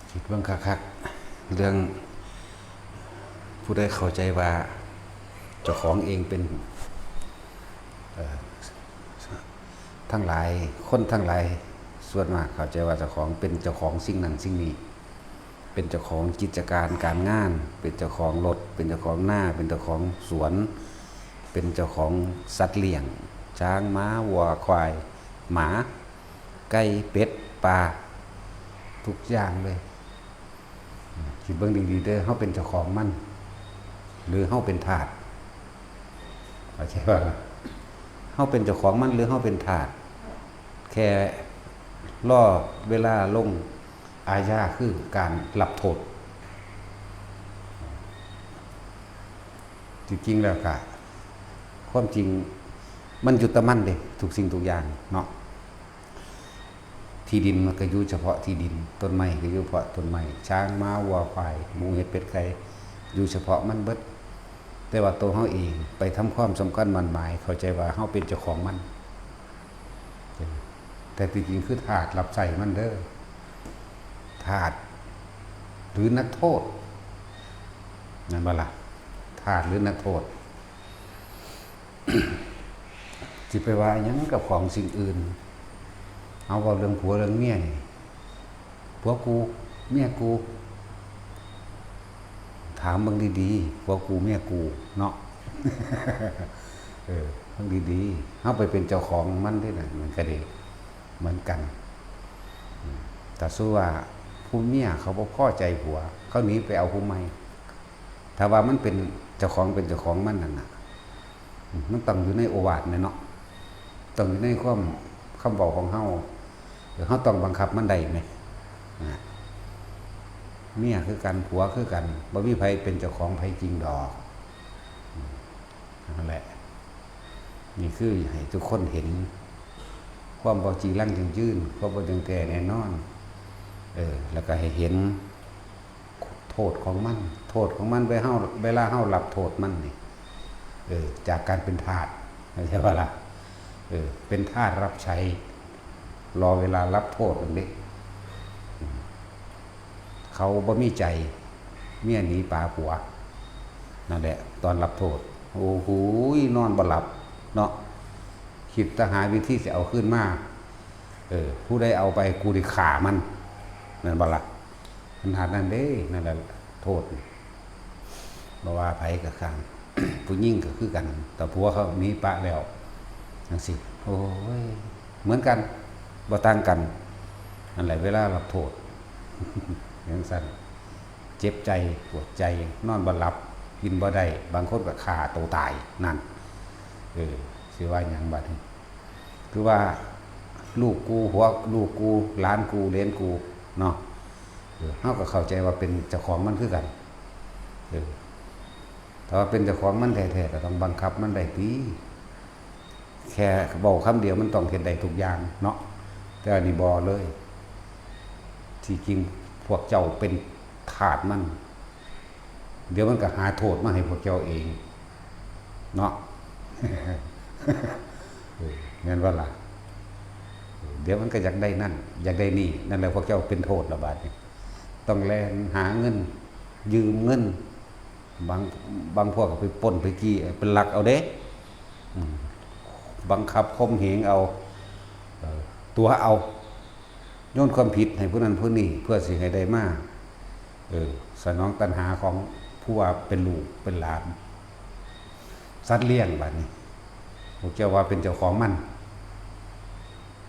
ຄິດເບິ່ງຄັກໆ ເລື່ອງຜູ້ໃດເຂົ້າໃຈວ່າເຈົ້າຂອງເອງເປັນ ເອີ ທັງຫຼາຍ ຄົນທັງຫຼາຍສ່ວນມາກເຂົ້າໃຈວ່າເຈົ້າຂອງເປັນເຈົ້າຂອງສິ່ງນັ້ນສິ່ງນີ້ ເປັນເຈົ້າຂອງກິດຈະການການງານ ເປັນເຈົ້າຂອງລົດ ເປັນເຈົ້າຂອງນາ ເປັນເຈົ້າຂອງສວນ ເປັນເຈົ້າຂອງສັດລ້ຽງ ຊ້າງ ມ້າ ວັວ ຄວາຍ ໝາ ໄກ່ ເປັດ ປາ ທຸກຢ່າງເລີຍ. ຄິດເບິ່ງດີໆເດີ ເຮົາເປັນເຈົ້າຂອງມັນ ຫຼືເຮົາເປັນທາດ? ເຂົ້າໃຈບໍ່? ເຮົາເປັນເຈົ້າຂອງມັນ ຫຼືເຮົາເປັນທາດ? ແຄ່ລໍເວລາລົງອາຍາ ຄືການຮັບໂທດ. ທີ່ຈິງແລ້ວກະ ຄວາມຈິງມັນຢູ່ແຕ່ມັນເດ້ ທຸກສິ່ງທຸກຢ່າງເນາະ. ທີ່ດິນມັນກໍຢູ່ສະເພາະທີ່ດິນ, ຕົ້ນໄມ້ກໍຢູ່ສະເພາະຕົ້ນໄມ້, ຊ້າງ ມ້າ ວັວ ຄວາຍ ໝູ ເຫັດ ເປັດ ໄກ່ ຢູ່ສະເພາະມັນເບິດ. ແຕ່ວ່າໂຕເຮົາເອງໄປທຳຄວາມສຳຄັນໝັ້ນໝາຍ ເຂົ້າໃຈວ່າເຮົາເປັນເຈົ້າຂອງມັນ. ແຕ່ທີ່ຈິງຄືທາດຮັບໃຊ້ມັນເດີ. ທາດ ຫຼືນັກໂທດ ແມ່ນບໍ່ລະ? ທາດ ຫຼືນັກໂທດ. ຊິໄປວ່າຫຍັງກັບຂອງສິ່ງອື່ນ? ເຮົາເວົ້າເລື່ອງຜົວເລື່ອງເມຍນີ້ ຜົວກູ ເມຍກູ ຖາມເບິ່ງດີໆ ຜົວກູ ເມຍກູເນາະ. ເອີ ເບິ່ງດີໆ ເຮົາໄປເປັນເຈົ້າຂອງມັນເດ້ນະ ມັນກະດີເໝືອນກັນ. ອືມ ຖ້າສົມມຸດວ່າຜູ້ເມຍເຂົາບໍ່ພໍໃຈຜົວ ເຂົາໜີໄປເອົາຜູ້ໃໝ່ ຖ້າວ່າມັນເປັນເຈົ້າຂອງ ເປັນເຈົ້າຂອງມັນນັ້ນນະ ມັນຕ້ອງຢູ່ໃນໂອວາດແມ່ນເນາະ, ຕ້ອງຢູ່ໃນຄວາມ ຄຳເວົ້າຂອງເຮົາ. ເອີ ເຮົາຕ້ອງບັງຄັບມັນໄດ້ແມະ. ນະ ເມຍຄືກັນ ຜົວຄືກັນ ບໍ່ມີໃຜເປັນເຈົ້າຂອງໃຜຈິງດອກ. ອືມ ນັ້ນແຫຼະ ນີ້ຄືໃຫ້ທຸກຄົນເຫັນຄວາມບໍ່ຈີລັງຢັ້ງຢືນ ຄວາມບໍ່ເທື່ອງແທ້ແນ່ນອນ. ເອີ ແລ້ວກໍໃຫ້ເຫັນ ໂທດຂອງມັນ ໂທດຂອງມັນ ເວລາເຮົາ ເວລາເຮົາຮັບໂທດມັນນີ້ ເອີ ຈາກການເປັນທາດ ເຂົ້າໃຈບໍ່ລະ? ເອີ ເປັນທາດຮັບໃຊ້ ລໍເວລາຮັບໂທດນັ້ນເດ້. ອືມ ເຂົາບໍ່ມີໃຈ ເມຍໜີປາຜົວ ນັ້ນແຫຼະ ຕອນຮັບໂທດ ໂອ້ໂຫ ນອນບໍ່ຫຼັບເນາະ ຄິດແຕ່ຫາວິທີຊິເອົາຄືນມາ. ເອີ ຜູ້ໃດເອົາໄປ ກູໄດ້ຂ້າມັນ ແມ່ນບໍ່ລະ? ຂະໜາດນັ້ນເດ້. ນັ້ນແຫຼະໂທດ ບໍ່ວ່າໃຜກໍຊ່າງ ຜູ້ຍິງກໍຄືກັນ ຖ້າຜົວເຂົາໜີປະແລ້ວຈັ່ງຊີ້ ໂອ້ຍ ເໝືອນກັນ ບໍ່ຕ່າງກັນ. ນັ້ນແຫຼະເວລາຮັບໂທດ ຈັ່ງຊັ້ນ ເຈັບໃຈ ປວດໃຈ ນອນບໍ່ຫຼັບ ກິນບໍ່ໄດ້ ບາງຄົນກໍຂ້າໂຕຕາຍ ນັ້ນ. ເອີ ຊິວ່າຫຍັງບາດນີ້? ຄືວ່າລູກກູ ຫົວລູກກູ ຫຼານກູ ເຫຼນກູເນາະ ເອີ ເຮົາກໍເຂົ້າໃຈວ່າເປັນເຈົ້າຂອງມັນຄືກັນ. ເອີ ຖ້າວ່າເປັນເຈົ້າຂອງມັນແທ້ໆ ກໍຕ້ອງບັງຄັບມັນໄດ້ຕິ. ແຄ່ເວົ້າຄຳດຽວມັນຕ້ອງເຮັດໄດ້ທຸກຢ່າງເນາະ ແຕ່ອັນນີ້ບໍ່ເລີຍ. ທີ່ຈິງພວກເຈົ້າເປັນທາດມັນ. ດຽວມັນກໍຫາໂທດມາໃຫ້ພວກເຈົ້າເອງເນາະ ເອີ ແມ່ນບໍ່ລະ? ເອີ ດຽວມັນກໍຢາກໄດ້ນັ້ນ ຢາກໄດ້ນີ້ ນັ້ນແຫຼະ ພວກເຈົ້າເປັນໂທດລະບາດນີ້ ຕ້ອງແລ່ນຫາເງິນ ຢືມເງິນ ບາງ ບາງພວກກໍໄປປຸ້ນໄປຈີ້ ໄປລັກເອົາເດ້ ອືມ ບັງຄັບຂົ່ມເຫງເອົາ ເອີ ຕົວະເອົາ ໂຍນຄວາມຜິດໃຫ້ຜູ້ນັ້ນຜູ້ນີ້ ເພື່ອຊິໃຫ້ໄດ້ມາ ເອີ ສະໜອງຕັນຫາຂອງຜູ້ວ່າເປັນລູກເປັນຫຼານ ສັດລ້ຽງ. ບາດນີ້ພວກເຈົ້າວ່າເປັນເຈົ້າຂອງມັນ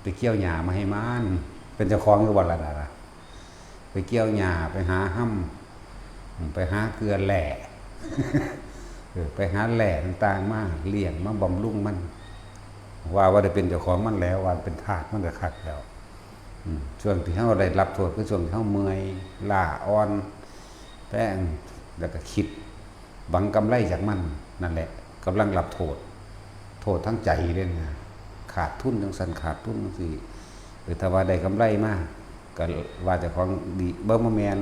ໄປກ່ຽວຫຍ້າມາໃຫ້ມັນ ເປັນເຈົ້າຂອງຢູ່ບໍ່ລະ? ນັ້ນລະ ໄປກ່ຽວຫຍ້າ ໄປຫາຮຳ ໄປຫາເກືອແຮ່ ເອີ ໄປຫາແຮ່ຕ່າງໆມາລ້ຽງ ມາບຳລຸງມັນ ວ່າ ວ່າໄດ້ເປັນເຈົ້າຂອງມັນແລ້ວ ວ່າເປັນທາດມັນກໍຄັກແລ້ວ. ອືມ ຊ່ວງທີ່ເຮົາໄດ້ຮັບໂທດ ຄືຊ່ວງທີ່ເຮົາເມື່ອຍ ລ້າອ່ອນ ແປງ ແລ້ວກໍຄິດຫວັງກຳໄລຈາກມັນ ນັ້ນແຫຼະ ກຳລັງຮັບໂທດ ໂທດທາງໃຈເດ້ນະ ຂາດທຶນຈັ່ງຊັ້ນ ຂາດທຶນຈັ່ງຊີ້. ເອີ ຖ້າວ່າໄດ້ກຳໄລມາ ກໍວ່າເຈົ້າຂອງດີ ບໍ່ ບໍ່ແມ່ນ.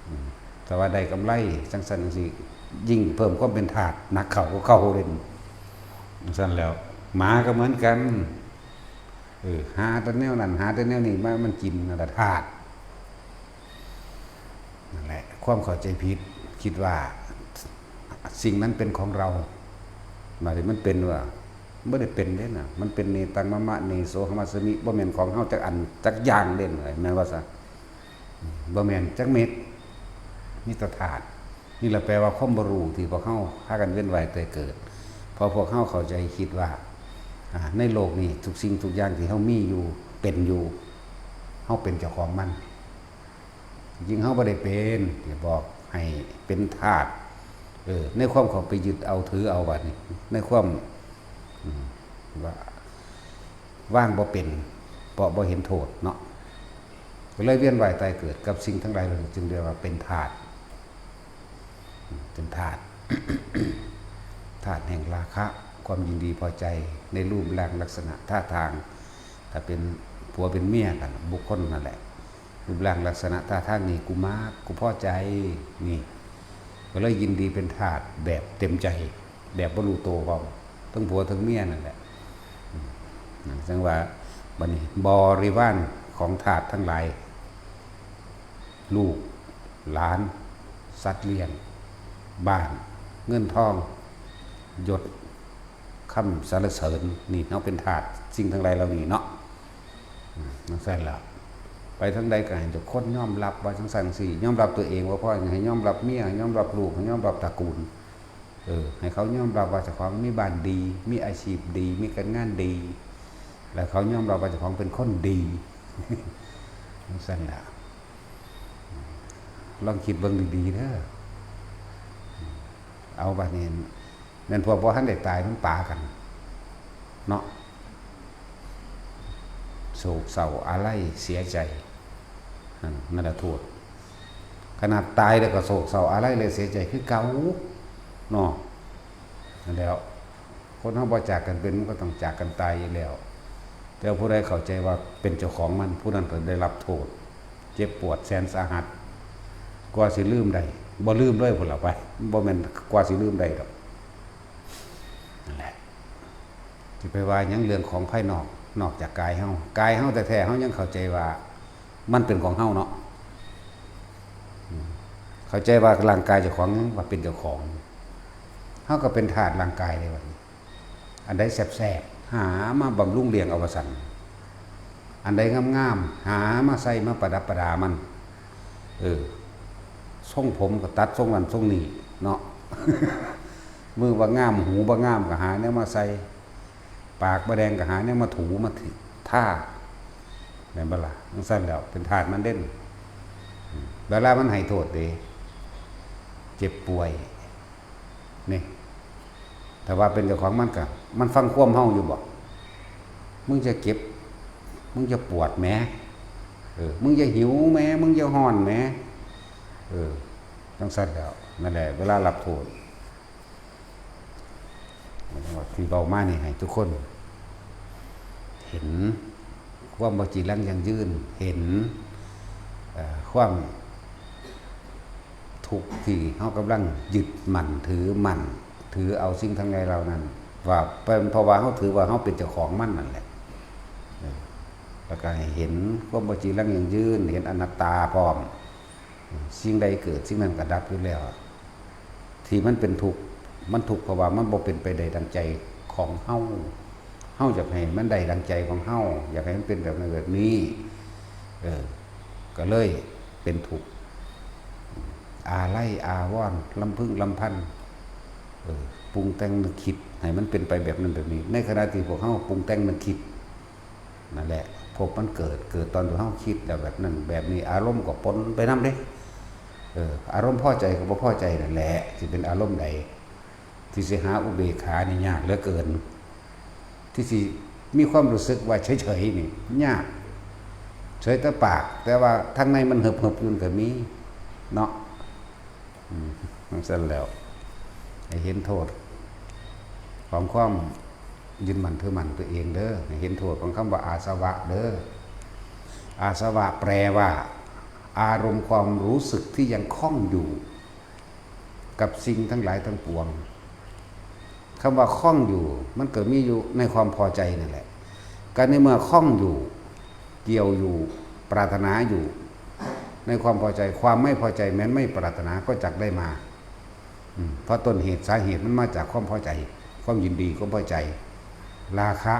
ອືມ ຖ້າວ່າໄດ້ກຳໄລຈັ່ງຊັ້ນຈັ່ງຊີ້ ຍິ່ງເພີ່ມຄວາມເປັນທາດໜັກເຂົ້າກວ່າເກົ່າເດ້. ຈັ່ງຊັ້ນແລ້ວ ໝາກໍເໝືອນກັນ ເອີ ຫາແຕ່ແນວນັ້ນ ຫາແຕ່ແນວນີ້ມາ ມັນກິນ ນັ້ນລະທາດ. ນັ້ນແຫຼະ ຄວາມເຂົ້າໃຈຜິດ ຄິດວ່າສິ່ງນັ້ນເປັນຂອງເຮົາ ບາດນີ້ມັນເປັນວ່າ ບໍ່ໄດ້ເປັນເດ້ນະ ມັນເປັນ ເນຕັງ ມະມະ ເນໂສ ຫະມັດສະມິ ບໍ່ແມ່ນຂອງເຮົາຈັກອັນຈັກຢ່າງເດ້ ແມ່ນວ່າຊະ ບໍ່ແມ່ນຈັກເມັດ ມີແຕ່ທາດ. ນີ້ລະແປວ່າຄວາມບໍ່ຮູ້ທີ່ພວກເຮົາພາກັນວຽນວ່າຍຕາຍເກີດ ເພາະພວກເຮົາເຂົ້າໃຈຄິດວ່າ ອາ ໃນໂລກນີ້ທຸກສິ່ງທຸກຢ່າງທີ່ເຮົາມີຢູ່ ເປັນຢູ່ ເຮົາເປັນເຈົ້າຂອງມັນ. ຈິງເຮົາບໍ່ໄດ້ເປັນ ທີ່ບອກໃຫ້ເປັນທາດ ເອີ ໃນຄວາມເຂົ້າໄປຍຶດເອົາຖືເອົາບາດນີ້ ໃນຄວາມ ອາ ວ່າ ວາງບໍ່ເປັນ ເພາະບໍ່ເຫັນໂທດເນາະ ກໍເລີຍວຽນວ່າຍຕາຍເກີດກັບສິ່ງທັງຫຼາຍເຫຼົ່ານີ້ ຈຶ່ງເອີ້ນວ່າເປັນທາດ ເປັນທາດ ທາດແຫ່ງລາຄະ ຄວາມຍິນດີພໍໃຈໃນຮູບຮ່າງລັກສະນະທ່າທາງ ຖ້າເປັນຜົວເປັນເມຍກັນ ບຸກຄົນນັ້ນແຫຼະ ຮູບຮ່າງລັກສະນະທ່າທາງນີ້ ກູມັກ ກູພໍໃຈ ນີ້ ກໍເລີຍຍິນດີເປັນທາດແບບເຕັມໃຈ ແບບບໍ່ຮູ້ໂຕພ້ອມ ທັງຜົວທັງເມຍນັ້ນແຫຼະ ອືມ ຈັ່ງວ່າ ບັດນີ້ບໍລິວານຂອງທາດທັງຫຼາຍ ລູກ ຫຼານ ສັດລ້ຽງ ບ້ານ ເງິນທອງ ຍົດ ຄຳສັນລະເສີນ ນີ້ເຮົາເປັນທາດສິ່ງທັງຫຼາຍເຫຼົ່ານີ້ເນາະ ອືມ ຈັ່ງຊັ້ນລະ ໄປທາງໃດກໍໃຫ້ທຸກຄົນຍອມຮັບວ່າຈັ່ງຊັ້ນຈັ່ງຊີ້ ຍອມຮັບຕົວເອງບໍ່ພໍ ໃຫ້ຍອມຮັບເມຍ ໃຫ້ຍອມຮັບລູກ ໃຫ້ຍອມຮັບຕະກູນ ເອີ ໃຫ້ເຂົາຍອມຮັບວ່າເຈົ້າຂອງມີບ້ານດີ ມີອາຊີບດີ ມີການງານດີ ແລະ ເຂົາຍອມຮັບວ່າເຈົ້າຂອງເປັນຄົນດີ ຈັ່ງຊັ້ນລະ ລອງຄິດເບິ່ງດີໆເດີ ເອົາ ບາດນີ້ ແມ່ນພວກບໍ່ທັນໄດ້ຕາຍມັນປາກັນເນາະ ໂສກເສົ້າອາໄລເສຍໃຈ ນັ້ນລະໂທດ ຂະໜາດຕາຍແລ້ວກໍໂສກເສົ້າອາໄລ ແລະ ເສຍໃຈຄືເກົ່າເນາະ ນັ້ນແຫຼະ ຄົນເຮົາບໍ່ຈາກກັນເປັນ ມັນກໍຕ້ອງຈາກກັນຕາຍຢູ່ແລ້ວ ແຕ່ວ່າຜູ້ໃດເຂົ້າໃຈວ່າເປັນເຈົ້າຂອງມັນ ຜູ້ນັ້ນກໍໄດ້ຮັບໂທດ ເຈັບປວດແສນສາຫັດ ກວ່າຊິລືມໄດ້ ບໍ່ລືມເລີຍພຸ້ນລະໄປ ບໍ່ແມ່ນກວ່າຊິລືມໄດ້ດອກ ນັ້ນແຫຼະ ຊິໄປວ່າຫຍັງເລື່ອງຂອງພາຍນອກ ນອກຈາກກາຍເຮົາ ກາຍເຮົາແທ້ໆ ເຮົາຍັງເຂົ້າໃຈວ່າມັນເປັນຂອງເຮົາເນາະ ອືມ ເຂົ້າໃຈວ່າຮ່າງກາຍເຈົ້າຂອງ ວ່າເປັນເຈົ້າຂອງ ເຮົາກໍເປັນທາດຮ່າງກາຍເດ້ບັດນີ້ ອັນໃດແຊບໆ ຫາມາບຳລຸງລ້ຽງເອົາວ່າຊັ້ນ ອັນໃດງາມໆ ຫາມາໃສ່ມາປະດັບປະດາມັນ ເອີ ຊົງຜົມກໍຕັດຊົງນັ້ນຊົງນີ້ເນາະ ມືບໍ່ງາມ ຫູບໍ່ງາມກໍຫາແນວມາໃສ່ ປາກບໍ່ແດງກໍຫາແນວມາຖູມາທາ ແມ່ນບໍ່ລະ? ຈັ່ງຊັ້ນແລ້ວເປັນທາດມັນເດ້ ເວລາມັນໃຫ້ໂທດເດ້ ເຈັບປ່ວຍ ນີ້ ຖ້າວ່າເປັນເຈົ້າຂອງມັນກະ ມັນຟັງຄວາມເຮົາຢູ່ບໍ່? ມຶງຈະເຈັບ ມຶງຈະປວດແໝ ເອີ ມຶງຈະຫິວແໝ ມຶງຈະຮ້ອນແໝ ເອີ ຈັ່ງຊັ້ນແລ້ວ ນັ້ນແຫຼະ ເວລາຮັບໂທດ ທີ່ເວົ້າມານີ້ໃຫ້ທຸກຄົນເຫັນຄວາມບໍ່ຈີລັງຢັ້ງຢືນ ເຫັນ ເອີ ຄວາມທຸກທີ່ເຮົາກຳລັງຍຶດໝັ້ນຖືໝັ້ນ ຖືເອົາສິ່ງທັງຫຼາຍເຫຼົ່ານັ້ນ ວ່າເປັນເພາະວ່າເຮົາຖືວ່າເຮົາເປັນເຈົ້າຂອງມັນນັ້ນແຫຼະ ເອີ ແລ້ວກໍໃຫ້ເຫັນຄວາມບໍ່ຈີລັງຢັ້ງຢືນ ເຫັນອະນັດຕາພ້ອມ ສິ່ງໃດເກີດ ສິ່ງນັ້ນກໍດັບຢູ່ແລ້ວ ທີ່ມັນເປັນທຸກ ມັນທຸກເພາະວ່າມັນບໍ່ເປັນໄປໄດ້ດັ່ງໃຈຂອງເຮົາ ເຮົາຢາກໃຫ້ມັນໄດ້ດັ່ງໃຈຂອງເຮົາ ຢາກໃຫ້ມັນເປັນແບບນັ້ນແບບນີ້ ເອີ ກໍເລີຍເປັນທຸກ ອາໄລອາວອນ ລຳພຶງລຳພັນ ເອີ ປຸງແຕ່ງນຶກຄິດໃຫ້ມັນເປັນໄປແບບນັ້ນແບບນີ້ ໃນຂະນະທີ່ພວກເຮົາປຸງແຕ່ງນຶກຄິດ ນັ້ນແຫຼະ ພົບມັນເກີດ ເກີດຕອນທີ່ເຮົາຄິດແລ້ວແບບນັ້ນແບບນີ້ ອາລົມກໍປົນໄປນຳເດ້ ເອີ ອາລົມພໍໃຈກັບບໍ່ພໍໃຈນັ້ນແຫຼະ ຊິເປັນອາລົມໃດ ທີ່ຊິຫາອຸເບກຂານີ້ຍາກເຫຼືອເກີນ ທີ່ຊິມີຄວາມຮູ້ສຶກວ່າເສີຍໆນີ້ຍາກ ເສີຍແຕ່ປາກ ແຕ່ວ່າທາງໃນມັນເຫີບໆຢູ່ນັ້ນກໍມີເນາະ. ອືມ ຈັ່ງຊັ້ນແລ້ວ ໃຫ້ເຫັນໂທດຂອງຄວາມຍຶດໝັ້ນຖືໝັ້ນຕົວເອງເດີ ໃຫ້ເຫັນໂທດຂອງຄຳວ່າອາສະວະເດີ ອາສະວະແປວ່າ ອາລົມຄວາມຮູ້ສຶກທີ່ຍັງຂ້ອງຢູ່ກັບສິ່ງທັງຫຼາຍທັງປວງ. ຄຳວ່າຂ້ອງຢູ່ ມັນກໍມີຢູ່ໃນຄວາມພໍໃຈນັ້ນແຫຼະ ກໍໃນເມື່ອຂ້ອງຢູ່ ກ່ຽວຢູ່ ປາດຖະໜາຢູ່ ໃນຄວາມພໍໃຈ, ຄວາມໄມ່ພໍໃຈແມ່ນໄມ່ປາດຖະໜາກໍຈັກໄດ້ມາ. ອືມ ເພາະຕົ້ນເຫດສາເຫດມັນມາຈາກຄວາມພໍໃຈ, ຄວາມຍິນດີ, ຄວາມພໍໃຈ, ລາຄະ,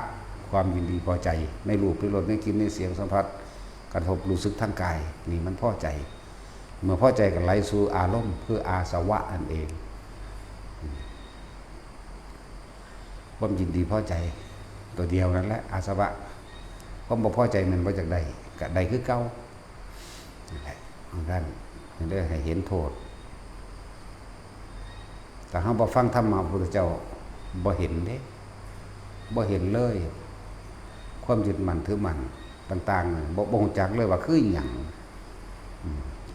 ຄວາມຍິນດີພໍໃຈໃນຮູບ, ໃນລົດ, ໃນກິ່ນ, ໃນສຽງ, ສຳຜັດ, ກະທົບ, ຮູ້ສຶກທາງກາຍ, ນີ້ມັນພໍໃຈ. ເມື່ອພໍໃຈກໍໄຫຼສູ່ອາລົມ ຄືອາສະວະນັ້ນເອງ. ອືມ ຄວາມຍິນດີພໍໃຈຕົວດຽວນັ້ນແຫຼະອາສະວະ. ຄວາມບໍ່ພໍໃຈແມ່ນບໍ່ຢາກໄດ້ ກະໄດ້ຄືເກົ່າ. ນັ້ນແຫຼະ ຂອງທ່ານເດີ ໃຫ້ເຫັນໂທດ. ຖ້າເຮົາບໍ່ຟັງທຳມະພະພຸດທະເຈົ້າ ບໍ່ເຫັນເດ້ ບໍ່ເຫັນເລີຍ. ຄວາມຍຶດໝັ້ນຖືໝັ້ນຕ່າງໆ ບໍ່ ບໍ່ຮູ້ຈັກເລີຍວ່າຄືອີ່ຫຍັງ.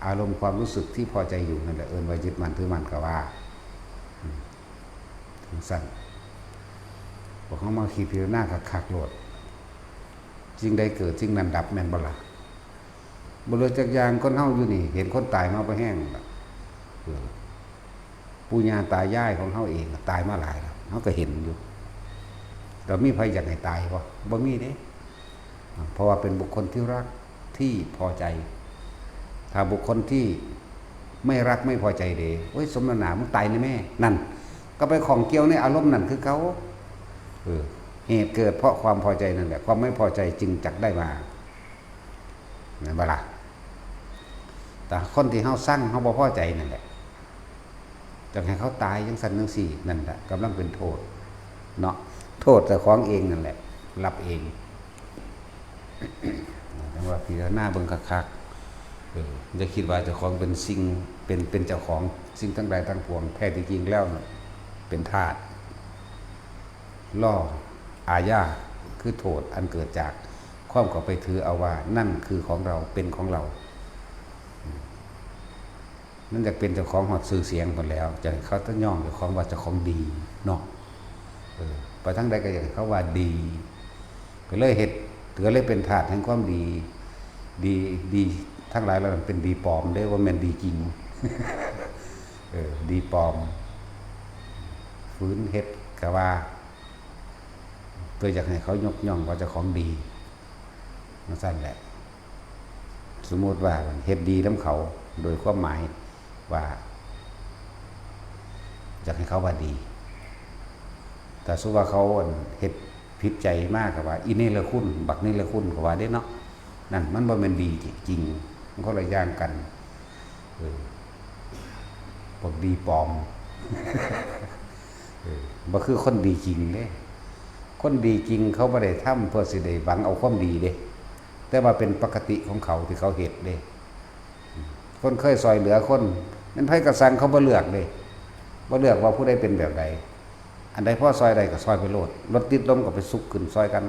ອາລົມຄວາມຮູ້ສຶກທີ່ພໍໃຈຢູ່ນັ້ນແຫຼະ ເອີ້ນວ່າຍຶດໝັ້ນຖືໝັ້ນກໍວ່າ. ອືມ ຈັ່ງຊັ້ນ ພວກເຮົາມາຄິດພິຈາລະນາຄັກໆໂລດ. ສິ່ງໃດເກີດ ສິ່ງນັ້ນດັບ ແມ່ນບໍ່ລະ? ບໍ່ເຫຼືອຈັກຢ່າງ. ຄົນເຮົາຢູ່ນີ້ເຫັນຄົນຕາຍມາບໍ່ແຮງລະ. ເອີ ປູ່ຍ່າຕາຍາຍຂອງເຮົາເອງຕາຍມາຫຼາຍແລ້ວ ເຮົາກໍເຫັນຢູ່. ແລ້ວມີໃຜຢາກໃຫ້ຕາຍບໍ່? ບໍ່ມີເດ້. ເພາະວ່າເປັນບຸກຄົນທີ່ລັກ ທີ່ພໍໃຈ. ຖ້າບຸກຄົນທີ່ໄມ່ລັກໄມ່ພໍໃຈເດ ໂອ້ຍ ສົມນ້ຳໜ້າ ມຶງຕາຍແນ່ແມ່. ນັ້ນ ກໍໄປຂ້ອງກ່ຽວໃນອາລົມນັ້ນຄືເກົ່າ. ເອີ ເຫດເກີດເພາະຄວາມພໍໃຈນັ້ນແຫຼະ ຄວາມໄມ່ພໍໃຈຈຶ່ງຈັກໄດ້ມາ ແມ່ນບໍ່ລະ? ແຕ່ຄົນທີ່ເຮົາຊັງ ເຮົາບໍ່ພໍໃຈນັ້ນແຫຼະ ຢາກໃຫ້ເຂົາຕາຍຈັ່ງຊັ້ນຈັ່ງຊີ້ ນັ້ນແຫຼະກຳລັງເປັນໂທດເນາະ. ໂທດເຈົ້າຂອງເອງນັ້ນແຫຼະ ຮັບເອງ. ຈັ່ງວ່າພິຈາລະນາເບິ່ງຄັກໆ. ເອີ ຢ່າຄິດວ່າເຈົ້າຂອງເປັນສິ່ງ ເປັນ ເປັນເຈົ້າຂອງສິ່ງທັງຫຼາຍທັງປວງ. ແທ້ທີ່ຈິງແລ້ວເປັນທາດ. ລໍອາຍາ ຄືໂທດອັນເກີດຈາກຄວາມເຂົ້າໄປຖືເອົາວ່ານັ້ນຄືຂອງເຮົາ ເປັນຂອງເຮົາ. ມັນຢາກເປັນເຈົ້າຂອງຮອດຊື່ສຽງພຸ້ນແລ້ວ ຈັ່ງເຂົາຈະຍ້ອງເຈົ້າຂອງວ່າເຈົ້າຂອງດີເນາະ. ເອີ ໄປທາງໃດກໍຢາກໃຫ້ເຂົາວ່າດີ ກໍເລີຍເຮັດ ກໍເລີຍເປັນທາດແຫ່ງຄວາມດີ. ດີ ດີທັງຫຼາຍເຫຼົ່ານັ້ນເປັນດີປອມເດ້ ບໍ່ແມ່ນດີຈິງ. ເອີ ດີປອມ ຝືນເຮັດກະວ່າ ເພື່ອຢາກໃຫ້ເຂົາຍົກຍ້ອງວ່າເຈົ້າຂອງດີ ຈັ່ງຊັ້ນແຫຼະ. ສົມມຸດວ່າເຮັດດີນຳເຂົາ ໂດຍຄວາມໝາຍວ່າຢາກໃຫ້ເຂົາວ່າດີ. ຖ້າສົມມຸດວ່າເຂົາ ອັນ ເຮັດຜິດໃຈມາ ກໍວ່າ ອີເນລະຄຸນ ບັກເນລະຄຸນ ກໍວ່າເດ້ເນາະ. ນັ້ນມັນບໍ່ແມ່ນດີຈິງ ມັນຄົນລະຢ່າງກັນ. ເອີ ພວກດີປອມ ເອີ ບໍ່ຄືຄົນດີຈິງເດ້. ຄົນດີຈິງເຂົາບໍ່ໄດ້ທຳເພື່ອຊິໄດ້ຫວັງເອົາຄວາມດີເດ້ ແຕ່ວ່າເປັນປົກກະຕິຂອງເຂົາທີ່ເຂົາເຮັດເດ້. ຄົນເຄີຍຊ່ອຍເຫຼືອຄົນ ແມ່ນໃຜກໍຊ່າງ ເຂົາບໍ່ເລືອກເດ້ ບໍ່ເລືອກວ່າຜູ້ໃດເປັນແບບໃດ. ອັນໃດພໍຊ່ອຍໄດ້ກໍຊ່ອຍໄປໂລດ. ລົດຕິດລົມກໍໄປສຸກຂຶ້ນຊ່ອຍກັນ.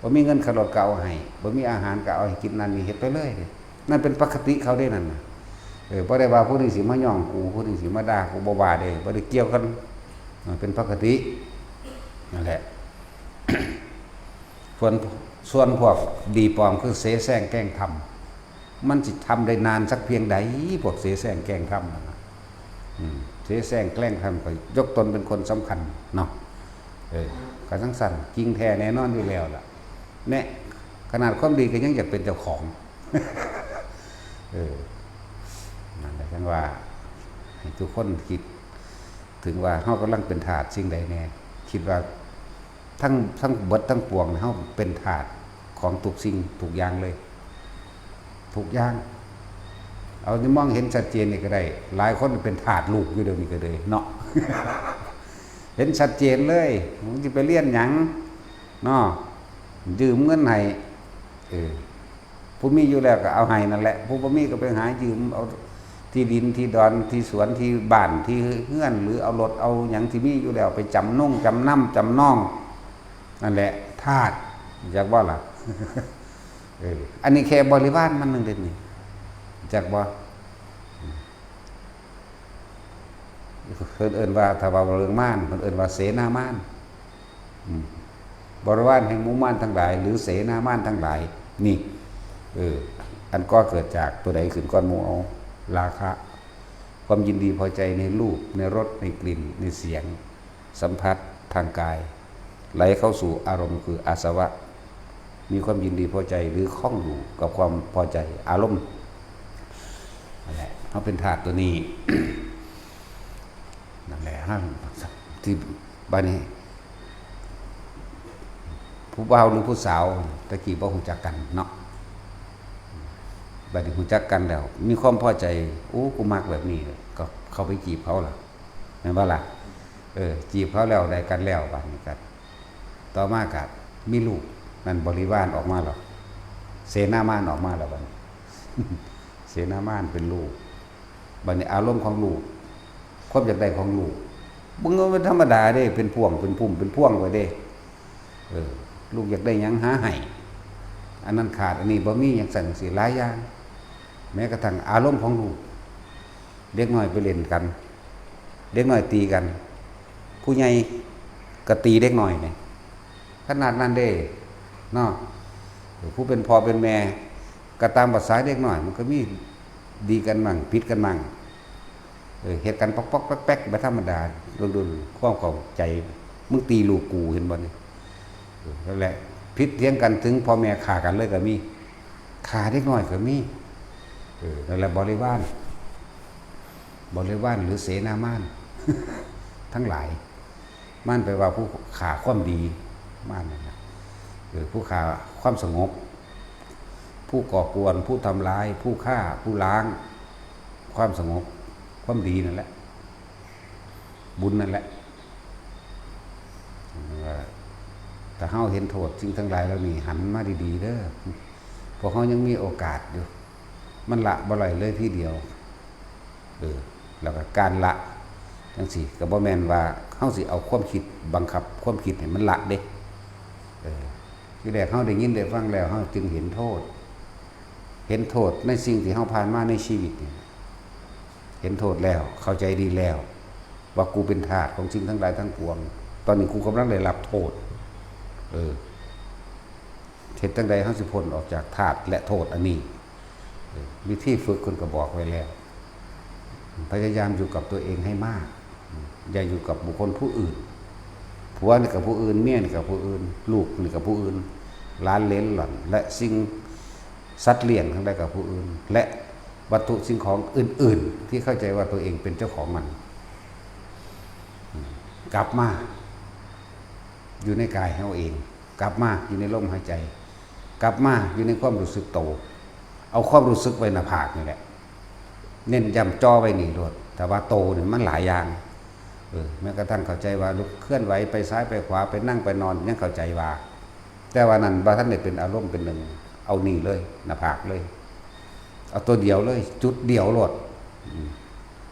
ບໍ່ມີເງິນຄ່າລົດກໍເອົາໃຫ້, ບໍ່ມີອາຫານກໍເອົາໃຫ້ກິນ, ນັ້ນນີ້ເຮັດໄປເລີຍ. ນັ້ນເປັນປົກກະຕິເຂົາເດ້ນັ້ນນະ. ເອີ ບໍ່ໄດ້ວ່າຜູ້ນີ້ຊິມາຍ້ອງກູ, ຜູ້ນີ້ຊິມາດ່າກູ, ບໍ່ວ່າເດ້, ບໍ່ໄດ້ກ່ຽວກັນ. ເອີ ເປັນປົກກະຕິ. ນັ້ນແຫຼະ. ສ່ວນ, ສ່ວນພວກດີປອມ ຄືເສແສ້ງແກ້ງທຳ. ມັນຊິທຳໄດ້ນານສັກພຽງໃດ ພວກເສແສ້ງແກ້ງທຳນັ້ນນະ. ອືມ ເສແສ້ງແກ້ງທຳ ກໍຍົກຕົນເປັນຄົນສຳຄັນເນາະ. ເອີ ກໍຈັ່ງຊັ້ນ ຈິງແທ້ແນ່ນອນຢູ່ແລ້ວລະ. ແນະ ຂະໜາດຄວາມດີກໍຍັງຢາກເປັນເຈົ້າຂອງ. ເອີ ນັ້ນແຫຼະ ຈັ່ງວ່າໃຫ້ທຸກຄົນຄິດເຖິງວ່າເຮົາກຳລັງເປັນທາດສິ່ງໃດແນ່. ຄິດວ່າ ທັງ, ທັງເບິດທັງປວງ ເຮົາເປັນທາດຂອງທຸກສິ່ງທຸກຢ່າງເລີຍ ທຸກຢ່າງ. ເອົາ ມອງເຫັນຊັດເຈນນີ້ກໍໄດ້. ຫຼາຍຄົນເປັນທາດລູກຢູ່ດຽວນີ້ກໍເລີຍເນາະ. ເຫັນຊັດເຈນເລີຍ. ມຶງຊິໄປຮຽນຫຍັງເນາະ? ຢືມເງິນໃຫ້ ເອີ ຜູ້ມີຢູ່ແລ້ວກໍເອົາໃຫ້ນັ້ນແຫຼະ, ຜູ້ບໍ່ມີກໍໄປຫາຢືມເອົາທີ່ດິນທີ່ດອນທີ່ສວນທີ່ບ້ານທີ່ເຮືອນ ຫຼື ເອົາລົດເອົາຫຍັງທີ່ມີຢູ່ແລ້ວໄປຈຳນົງຈຳນຳຈຳນອງ. ນັ້ນແຫຼະທາດ ຮູ້ຈັກບໍ່ລະ? ເອີ ອັນນີ້ແຄ່ບໍລິວານມັນໜຶ່ງເດ້ນີ້ ຮູ້ຈັກບໍ່? ເພິ່ນເອີ້ນວ່າ ຖ້າເວົ້າເລື່ອງມານ ເພິ່ນເອີ້ນວ່າເສນາມານ. ອືມ ບໍລິວານແຫ່ງໝູ່ມານທັງຫຼາຍ ຫຼື ເສນາມານທັງຫຼາຍນີ້ ເອີ ອັນກໍ່ເກີດຈາກຕົວໃດຂຶ້ນກ່ອນໝູ່ເອົາ? ລາຄະ ຄວາມຍິນດີພໍໃຈໃນຮູບ ໃນລົດ ໃນກິ່ນ ໃນສຽງ ສຳຜັດທາງກາຍ ໄຫຼເຂົ້າສູ່ອາລົມ ຄືອາສະວະ ມີຄວາມຍິນດີພໍໃຈ ຫຼື ຂ້ອງຢູ່ກັບຄວາມພໍໃຈອາລົມ. ນັ້ນແຫຼະ ເຮົາເປັນທາດຕົວນີ້. ນັ້ນແຫຼະ ເຮົາທີ່ ບາດນີ້ ຜູ້ບ່າວຫຼືຜູ້ສາວ ແຕ່ກີ້ບໍ່ຮູ້ຈັກກັນເນາະ, ບາດນີ້ຮູ້ຈັກກັນແລ້ວ ມີຄວາມພໍໃຈ ໂອ້ ກູມັກແບບນີ້ ກໍເຂົ້າໄປຈີບເຂົາລະ ແມ່ນບໍ່ລະ? ເອີ ຈີບເຂົາແລ້ວ ໄດ້ກັນແລ້ວ ບາດນີ້ກໍ ຕໍ່ມາກໍມີລູກ ນັ້ນບໍລິວານອອກມາແລ້ວ ເສນາມານອອກມາແລ້ວ ບາດນີ້ ເສນາມານເປັນລູກ. ບາດນີ້ອາລົມຂອງລູກ ຄວາມຢາກໄດ້ຂອງລູກ ເບິ່ງວ່າມັນທຳມະດາເດ້ ເປັນພວງ ເປັນພຸ້ມ ເປັນພວງໄວ້ເດ້. ເອີ ລູກຢາກໄດ້ຫຍັງຫາໃຫ້ ອັນນັ້ນຂາດ ອັນນີ້ບໍ່ມີ ຈັ່ງຊັ້ນຈັ່ງຊີ້ ຫຼາຍຢ່າງ. ແມ້ກະທັ່ງອາລົມຂອງລູກ ເດັກນ້ອຍໄປຫຼິ້ນກັນ ເດັກນ້ອຍຕີກັນ ຜູ້ໃຫຍ່ກໍຕີເດັກນ້ອຍນີ້ ຂະໜາດນັ້ນເດ້ເນາະ. ຜູ້ເປັນພໍ່ເປັນແມ່ກໍຕາມພາສາເດັກນ້ອຍ ມັນກໍມີດີກັນໝັ້ງ ຜິດກັນໝັ້ງ ເອີ ເຮັດກັນປອກໆແປັກໆ ແບບທຳມະດາ ລຸ້ນໆ ຄວາມເຂົ້າໃຈ ມຶງຕີລູກກູ ເຫັນບໍ່ນີ້? ເອີ ນັ້ນແຫຼະ ຜິດຖຽງກັນ ເຖິງພໍ່ແມ່ຂ້າກັນເລີຍກໍມີ ຂ້າເດັກນ້ອຍກໍມີ. ເອີ ນັ້ນແຫຼະ ບໍລິວານ ບໍລິວານ ຫຼື ເສນາມານ ທັງຫຼາຍ. ມານແປວ່າຜູ້ຂ້າຄວາມດີ ມານນັ້ນນະ ເອີ ຜູ້ຂ້າຄວາມສະຫງົບ ຜູ້ກໍ່ກວນ ຜູ້ທຳລາຍ ຜູ້ຂ້າ ຜູ້ລ້າງຄວາມສະຫງົບ ຄວາມດີນັ້ນແຫຼະ ບຸນນັ້ນແຫຼະ. ຖ້າເຮົາເຫັນໂທດສິ່ງທັງຫຼາຍເຫຼົ່ານີ້ ຫັນມາດີໆເດີ ພວກເຮົາຍັງມີໂອກາດຢູ່ ມັນລະບໍ່ໄດ້ເລີຍທີດຽວ. ເອີ ແລ້ວກໍການລະຈັ່ງຊີ້ ກໍບໍ່ແມ່ນວ່າເຮົາຊິເອົາຄວາມຄິດບັງຄັບຄວາມຄິດໃຫ້ມັນລະເດ້. ເອີ ທີແລກເຮົາໄດ້ຍິນໄດ້ຟັງແລ້ວ ເຮົາຈຶ່ງເຫັນໂທດ ເຫັນໂທດໃນສິ່ງທີ່ເຮົາຜ່ານມາໃນຊີວິດນີ້ ເຫັນໂທດແລ້ວ ເຂົ້າໃຈດີແລ້ວ ວ່າກູເປັນທາດຂອງສິ່ງທັງຫຼາຍທັງປວງ ຕອນນີ້ກູກຳລັງໄດ້ຮັບໂທດ. ເອີ ເຮັດຈັ່ງໃດເຮົາຊິພົ້ນອອກຈາກທາດ ແລະ ໂທດອັນນີ້? ເອີ ວິທີຝຶກເພິ່ນກໍບອກໄວ້ແລ້ວ ພະຍາຍາມຢູ່ກັບຕົວເອງໃຫ້ມາກ ຢ່າຢູ່ກັບບຸກຄົນຜູ້ອື່ນ. ຜົວນີ້ກໍຜູ້ອື່ນ ເມຍນີ້ກໍຜູ້ອື່ນ ລູກນີ້ກໍຜູ້ອື່ນ ຫຼານເຫຼນຫຼອນ ແລະ ສິ່ງ ສັດລ້ຽງທັງຫຼາຍກໍຜູ້ອື່ນ ແລະ ວັດຖຸສິ່ງຂອງອື່ນໆ ທີ່ເຂົ້າໃຈວ່າຕົວເອງເປັນເຈົ້າຂອງມັນ. ກັບມາຢູ່ໃນກາຍເຮົາເອງ ກັບມາຢູ່ໃນລົມຫາຍໃຈ ກັບມາຢູ່ໃນຄວາມຮູ້ສຶກໂຕ ເອົາຄວາມຮູ້ສຶກໄວ້ໜ້າຜາກນີ້ແຫຼະ ເນັ້ນຢ້ຳຈໍໄວ້ນີ້ໂລດ. ແຕ່ວ່າໂຕນີ້ມັນຫຼາຍຢ່າງ ເອີ ແມ້ກະທັ່ງເຂົ້າໃຈວ່າລຸກເຄື່ອນໄຫວໄປຊ້າຍໄປຂວາ ໄປນັ່ງໄປນອນ ຍັງເຂົ້າໃຈວ່າ ແຕ່ວ່ານັ້ນບໍ່ທັນໄດ້ເປັນອາລົມເປັນໜຶ່ງ ເອົານີ້ເລີຍ ໜ້າຜາກເລີຍ ເອົາຕົວດຽວເລີຍ ຈຸດດຽວໂລດ. ອືມ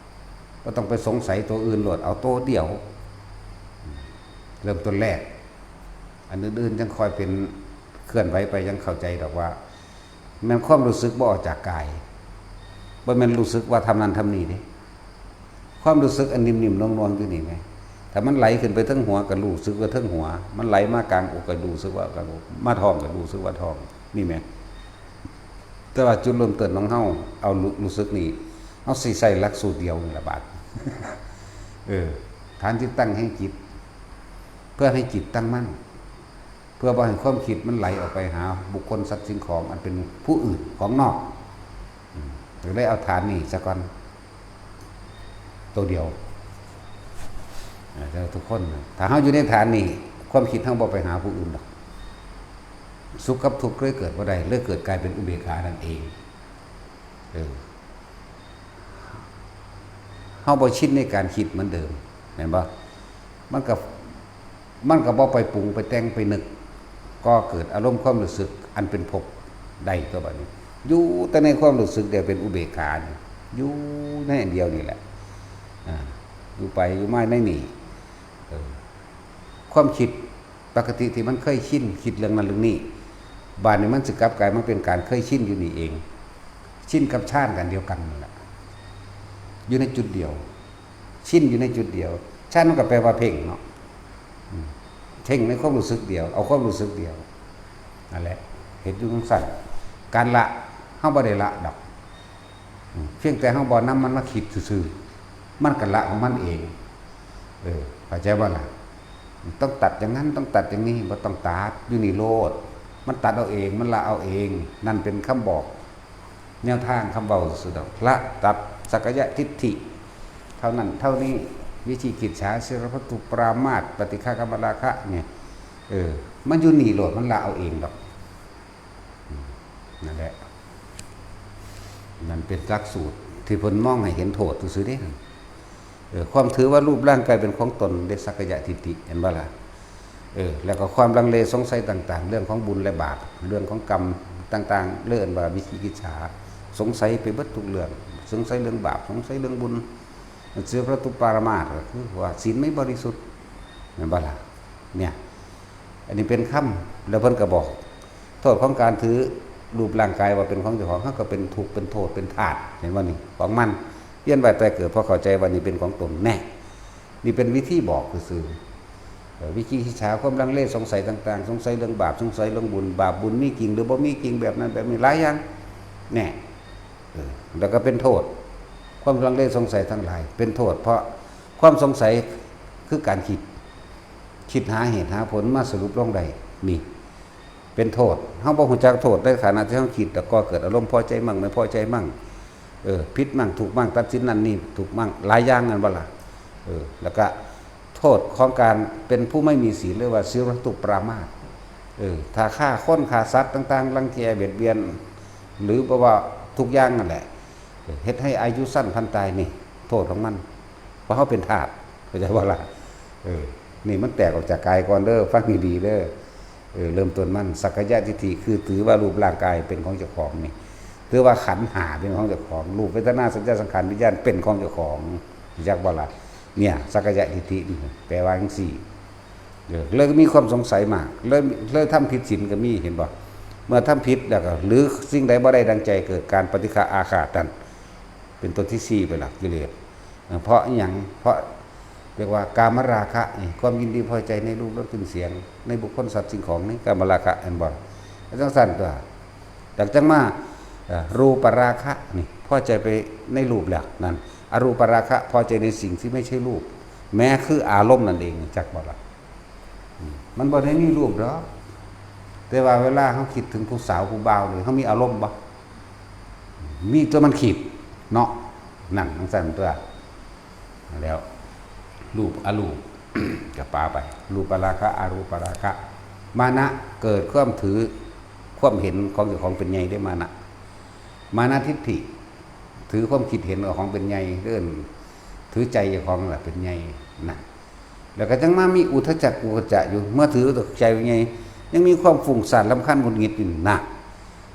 ບໍ່ຕ້ອງໄປສົງໄສຕົວອື່ນໂລດ ເອົາໂຕດຽວ ເລີ່ມຕົ້ນແລກ ອັນອື່ນໆ ຈັ່ງຄ່ອຍເປັນເຄື່ອນໄຫວໄປ ຍັງເຂົ້າໃຈດອກວ່າ ແມ່ນຄວາມຮູ້ສຶກບໍ່ອອກຈາກກາຍ ບໍ່ແມ່ນຮູ້ສຶກວ່າທຳນັ້ນທຳນີ້ເດ້. ຄວາມຮູ້ສຶກອັນໜິ່ມໆໜ່ວງໆຢູ່ນີ້ແໝ ຖ້າມັນໄຫຼຂຶ້ນໄປເທິງຫົວກໍຮູ້ສຶກວ່າເທິງຫົວ ມັນໄຫຼມາກາງອົກກໍຮູ້ສຶກວ່າກາງອົກ ມາທ້ອງກໍຮູ້ສຶກວ່າທ້ອງ ນີ້ແໝ. ແຕ່ວ່າຈຸດເລີ່ມຕົ້ນຂອງເຮົາ ເອົາ ຮູ້ ຮູ້ສຶກນີ້ ເຮົາຊິໃຊ້ຫຼັກສູດດຽວນີ້ລະບາດ ເອີ ຖານທີ່ຕັ້ງແຫ່ງຈິດ ເພື່ອໃຫ້ຈິດຕັ້ງໝັ້ນ ເພື່ອບໍ່ໃຫ້ຄວາມຄິດມັນໄຫຼອອກໄປຫາບຸກຄົນ ສັດ ສິ່ງຂອງອັນເປັນຜູ້ອື່ນຂອງນອກ. ອືມ ກໍເລີຍເອົາຖານນີ້ຊະກ່ອນ ໂຕດຽວ ອາ ແຕ່ທຸກຄົນ ຖ້າເຮົາຢູ່ໃນຖານນີ້ ຄວາມຄິດເຮົາບໍ່ໄປຫາຜູ້ອື່ນດອກ ສຸກກັບທຸກເລີຍເກີດບໍ່ໄດ້ ເລີຍເກີດກາຍເປັນອຸເບກຂານັ້ນເອງ. ເອີ ເຮົາບໍ່ຊິນໃນການຄິດເໝືອນເດີມ ແມ່ນບໍ່? ມັນກໍ ມັນກໍບໍ່ໄປປຸງໄປແຕ່ງໄປນຶກ ກໍເກີດອາລົມຄວາມຮູ້ສຶກອັນເປັນພົບໄດ້ຕົວະ ບາດນີ້ ຢູ່ແຕ່ໃນຄວາມຮູ້ສຶກດຽວເປັນອຸເບກຂາ ຢູ່ໃນອັນດຽວນີ້ແຫຼະ ອາ ຢູ່ໄປຢູ່ມາໃນນີ້ ເອີ ຄວາມຄິດ ປະກະຕິທີ່ມັນເຄີຍຊິນ ຄິດເລື່ອງນັ້ນເລື່ອງນີ້ ບາດນີ້ມັນຊິກັບກາຍມາເປັນການເຄີຍຊິນຢູ່ນີ້ເອງ ຊິນກັບຊານອັນດຽວກັນນັ້ນລະ ຢູ່ໃນຈຸດດຽວ ຊິນຢູ່ໃນຈຸດດຽວ. ຊານມັນກໍແປວ່າເພັ່ງເນາະ ອືມ ເພັ່ງໃນຄວາມຮູ້ສຶກດຽວ ເອົາຄວາມຮູ້ສຶກດຽວ ນັ້ນແຫຼະ ເຮັດຢູ່ຈັ່ງຊັ້ນ. ການລະ ເຮົາບໍ່ໄດ້ລະດອກ ອືມ ພຽງແຕ່ເຮົາບໍ່ນຳມັນມາຄິດຊື່ໆ ມັນກໍລະຂອງມັນເອງ. ເອີ ເຂົ້າໃຈບໍ່ລະ? ຕ້ອງຕັດຢ່າງນັ້ນ ຕ້ອງຕັດຢ່າງນີ້ ບໍ່ຕ້ອງຕັດ ຢູ່ນີ້ໂລດ ມັນຕັດເອົາເອງ ມັນລະເອົາເອງ. ນັ້ນເປັນຄຳບອກ ແນວທາງຄຳເວົ້າຊື່ໆດອກ ລະຕັດສັກກາຍະທິດຖິເທົ່ານັ້ນເທົ່ານີ້ ວິຈິກິດສາ ສີລະພັດຖຸປະມາດ ປະຕິຄາກາມະລາຄະນີ້ ເອີ ມັນຢູ່ນີ້ໂລດ ມັນລະເອົາເອງດອກ. ອືມ ນັ້ນແຫຼະ ນັ້ນເປັນຫຼັກສູດທີ່ເພິ່ນມອງໃຫ້ເຫັນໂທດຊື່ໆເດ້. ເອີ ຄວາມຖືວ່າຮູບຮ່າງກາຍເປັນຂອງຕົນເດ້ ສັກກາຍະທິດຖິ ເຫັນບໍ່ລະ? ເອີ ແລ້ວກໍຄວາມລັງເລສົງໄສຕ່າງໆ ເລື່ອງຂອງບຸນ ແລະ ບາບ ເລື່ອງຂອງກຳຕ່າງໆ ເອີ້ນວ່າວິຈິກິດສາ ສົງໄສໄປເບິດທຸກເລື່ອງ ສົງໄສເລື່ອງບາບ ສົງໄສເລື່ອງບຸນ. ສີລະພັດຕຸປະມາດ ກໍຄືວ່າສິນໄມ່ບໍລິສຸດ ແມ່ນບໍ່ລະ? ເນຍ ອັນນີ້ເປັນຄຳ ແລ້ວເພິ່ນກໍບອກ ໂທດຂອງການຖືຮູບຮ່າງກາຍວ່າເປັນຂອງເຈົ້າຂອງ ເຮົາກໍເປັນທຸກ ເປັນໂທດ ເປັນທາດ ເຫັນບໍ່ນີ້? ຂອງມັນ ວຽນວ່າຍຕາຍເກີດ ເພາະເຂົ້າໃຈວ່ານີ້ເປັນຂອງຕົນ ແນ່ ນີ້ເປັນວິທີບອກຊື່ໆ. ເອີ ວິຈິກິດສາ ຄວາມລັງເລສົງໄສຕ່າງໆ ສົງໄສເລື່ອງບາບ ສົງໄສເລື່ອງບຸນ ບາບບຸນມີຈິງ ຫຼື ບໍ່ມີຈິງ ແບບນັ້ນແບບນີ້ ຫຼາຍຢ່າງ ແນ່ ເອີ ແລ້ວກໍເປັນໂທດ ຄວາມລັງເລສົງໄສທັງຫຼາຍເປັນໂທດ ເພາະຄວາມສົງໄສຄືການຄິດ ຄິດຫາເຫດຫາຜົນມາສະຫຼຸບລົງໄດ້ ນີ້ເປັນໂທດ. ເຮົາບໍ່ຮູ້ຈັກໂທດໃນຂະນະທີ່ເຮົາຄິດ ແລ້ວກໍເກີດອາລົມພໍໃຈໝັ້ງ ໄມ່ພໍໃຈໝັ້ງ ເອີ ຜິດໝັ້ງ ຖືກໝັ້ງ ຕັດສິນນັ້ນນີ້ ຖືກໝັ້ງ ຫຼາຍຢ່າງ ແມ່ນບໍ່ລະ? ເອີ ແລ້ວກະໂທດຂອງການເປັນຜູ້ໄມ່ມີສິນ ຫຼືວ່າສີລະພັດຕຸປະມາດ ເອີ ຖ້າຂ້າຄົນ ຂ້າສັດຕ່າງໆ ລັງແກ ບຽດບຽນ ຫຼື ແບບວ່າທຸກຢ່າງນັ້ນແຫຼະ ເຮັດໃຫ້ອາຍຸສັ້ນພັນຕາຍ ນີ້ໂທດຂອງມັນ ເພາະເຮົາເປັນທາດ ເຂົ້າໃຈບໍ່ລະ? ເອີ ນີ້ມັນແຕກອອກຈາກກາຍກ່ອນເດີ ຟັງດີໆເດີ. ເອີ ເລີ່ມຕົ້ນມັນ ສັກກາຍະທິດຖິ ຄືຖືວ່າຮູບຮ່າງກາຍເປັນຂອງເຈົ້າຂອງນີ້ ຖືວ່າຂັນຫ້າເປັນຂອງເຈົ້າຂອງ ຮູບ ເວທະນາ ສັນຍາ ສັງຂານ ວິນຍານ ເປັນຂອງເຈົ້າຂອງ ຮູ້ຈັກບໍ່ລະ? ເນຍ ສັກກາຍະທິດຖິນີ້ແປວ່າຈັ່ງຊີ້. ເອີ ເລີຍມີຄວາມສົງໄສມາກ ເລີຍ ເລີຍທຳຜິດສິນກໍມີ ເຫັນບໍ່? ເມື່ອທຳຜິດແລ້ວກໍ ຫຼື ສິ່ງໃດບໍ່ໄດ້ດັ່ງໃຈ ເກີດການປະຕິຄະອາຄາດນັ້ນ ເປັນຕົວທີສີ່ໄປລະ ກິເລດ. ເອີ ເພາະອີ່ຫຍັງ? ເພາະ ເອີ້ນວ່າກາມະລາຄະນີ້ ຄວາມຍິນດີພໍໃຈໃນຮູບ ລົດ ກິ່ນ ສຽງ ໃນບຸກຄົນ ສັດ ສິ່ງຂອງ ນີ້ກາມະລາຄະ ເຫັນບໍ່? ຈັ່ງຊັ້ນຕົວະ. ແລ້ວຈັ່ງມາ ເອີ ຮູປະລາຄະນີ້ ພໍໃຈໄປໃນຮູບແລ້ວ ນັ້ນ ອະຮູປະລາຄະ ພໍໃຈໃນສິ່ງທີ່ໄມ່ໃຊ່ຮູບ ແມ້ຄືອາລົມນັ້ນເອງ ຮູ້ຈັກບໍ່ລະ? ອືມ ມັນບໍ່ໄດ້ມີຮູບດອກ ແຕ່ວ່າເວລາເຮົາຄິດເຖິງຜູ້ສາວຜູ້ບ່າວນີ້ ເຮົາມີອາລົມບໍ່? ມີ ຕົວະມັນຄິດເນາະ ນັ້ນ ຈັ່ງຊັ້ນຕົວະ. ແລ້ວຮູບອະຮູບກໍປະໄປ ຮູປະລາຄະ ອະຮູປະລາຄະ ມານະ ເກີດຄວາມຖື ຄວາມເຫັນຂອງເຈົ້າຂອງເປັນໃຫຍ່ເດ້ ມານະ ມານະທິດຖິ ຖືຄວາມຄິດເຫັນຂອງເປັນໃຫຍ່ ເອີ້ນຖືໃຈເຈົ້າຂອງລະເປັນໃຫຍ່ ນັ້ນ. ແລ້ວກໍຍັງມາມີອຸດທະຈັກ ອຸດທະຈັກຢູ່ ເມື່ອຖືໃຈເປັນໃຫຍ່ ຍັງມີຄວາມຟຸ້ງສ້ານ ລຳຄານ ຫງຸດຫງິດຢູ່ ນັ້ນ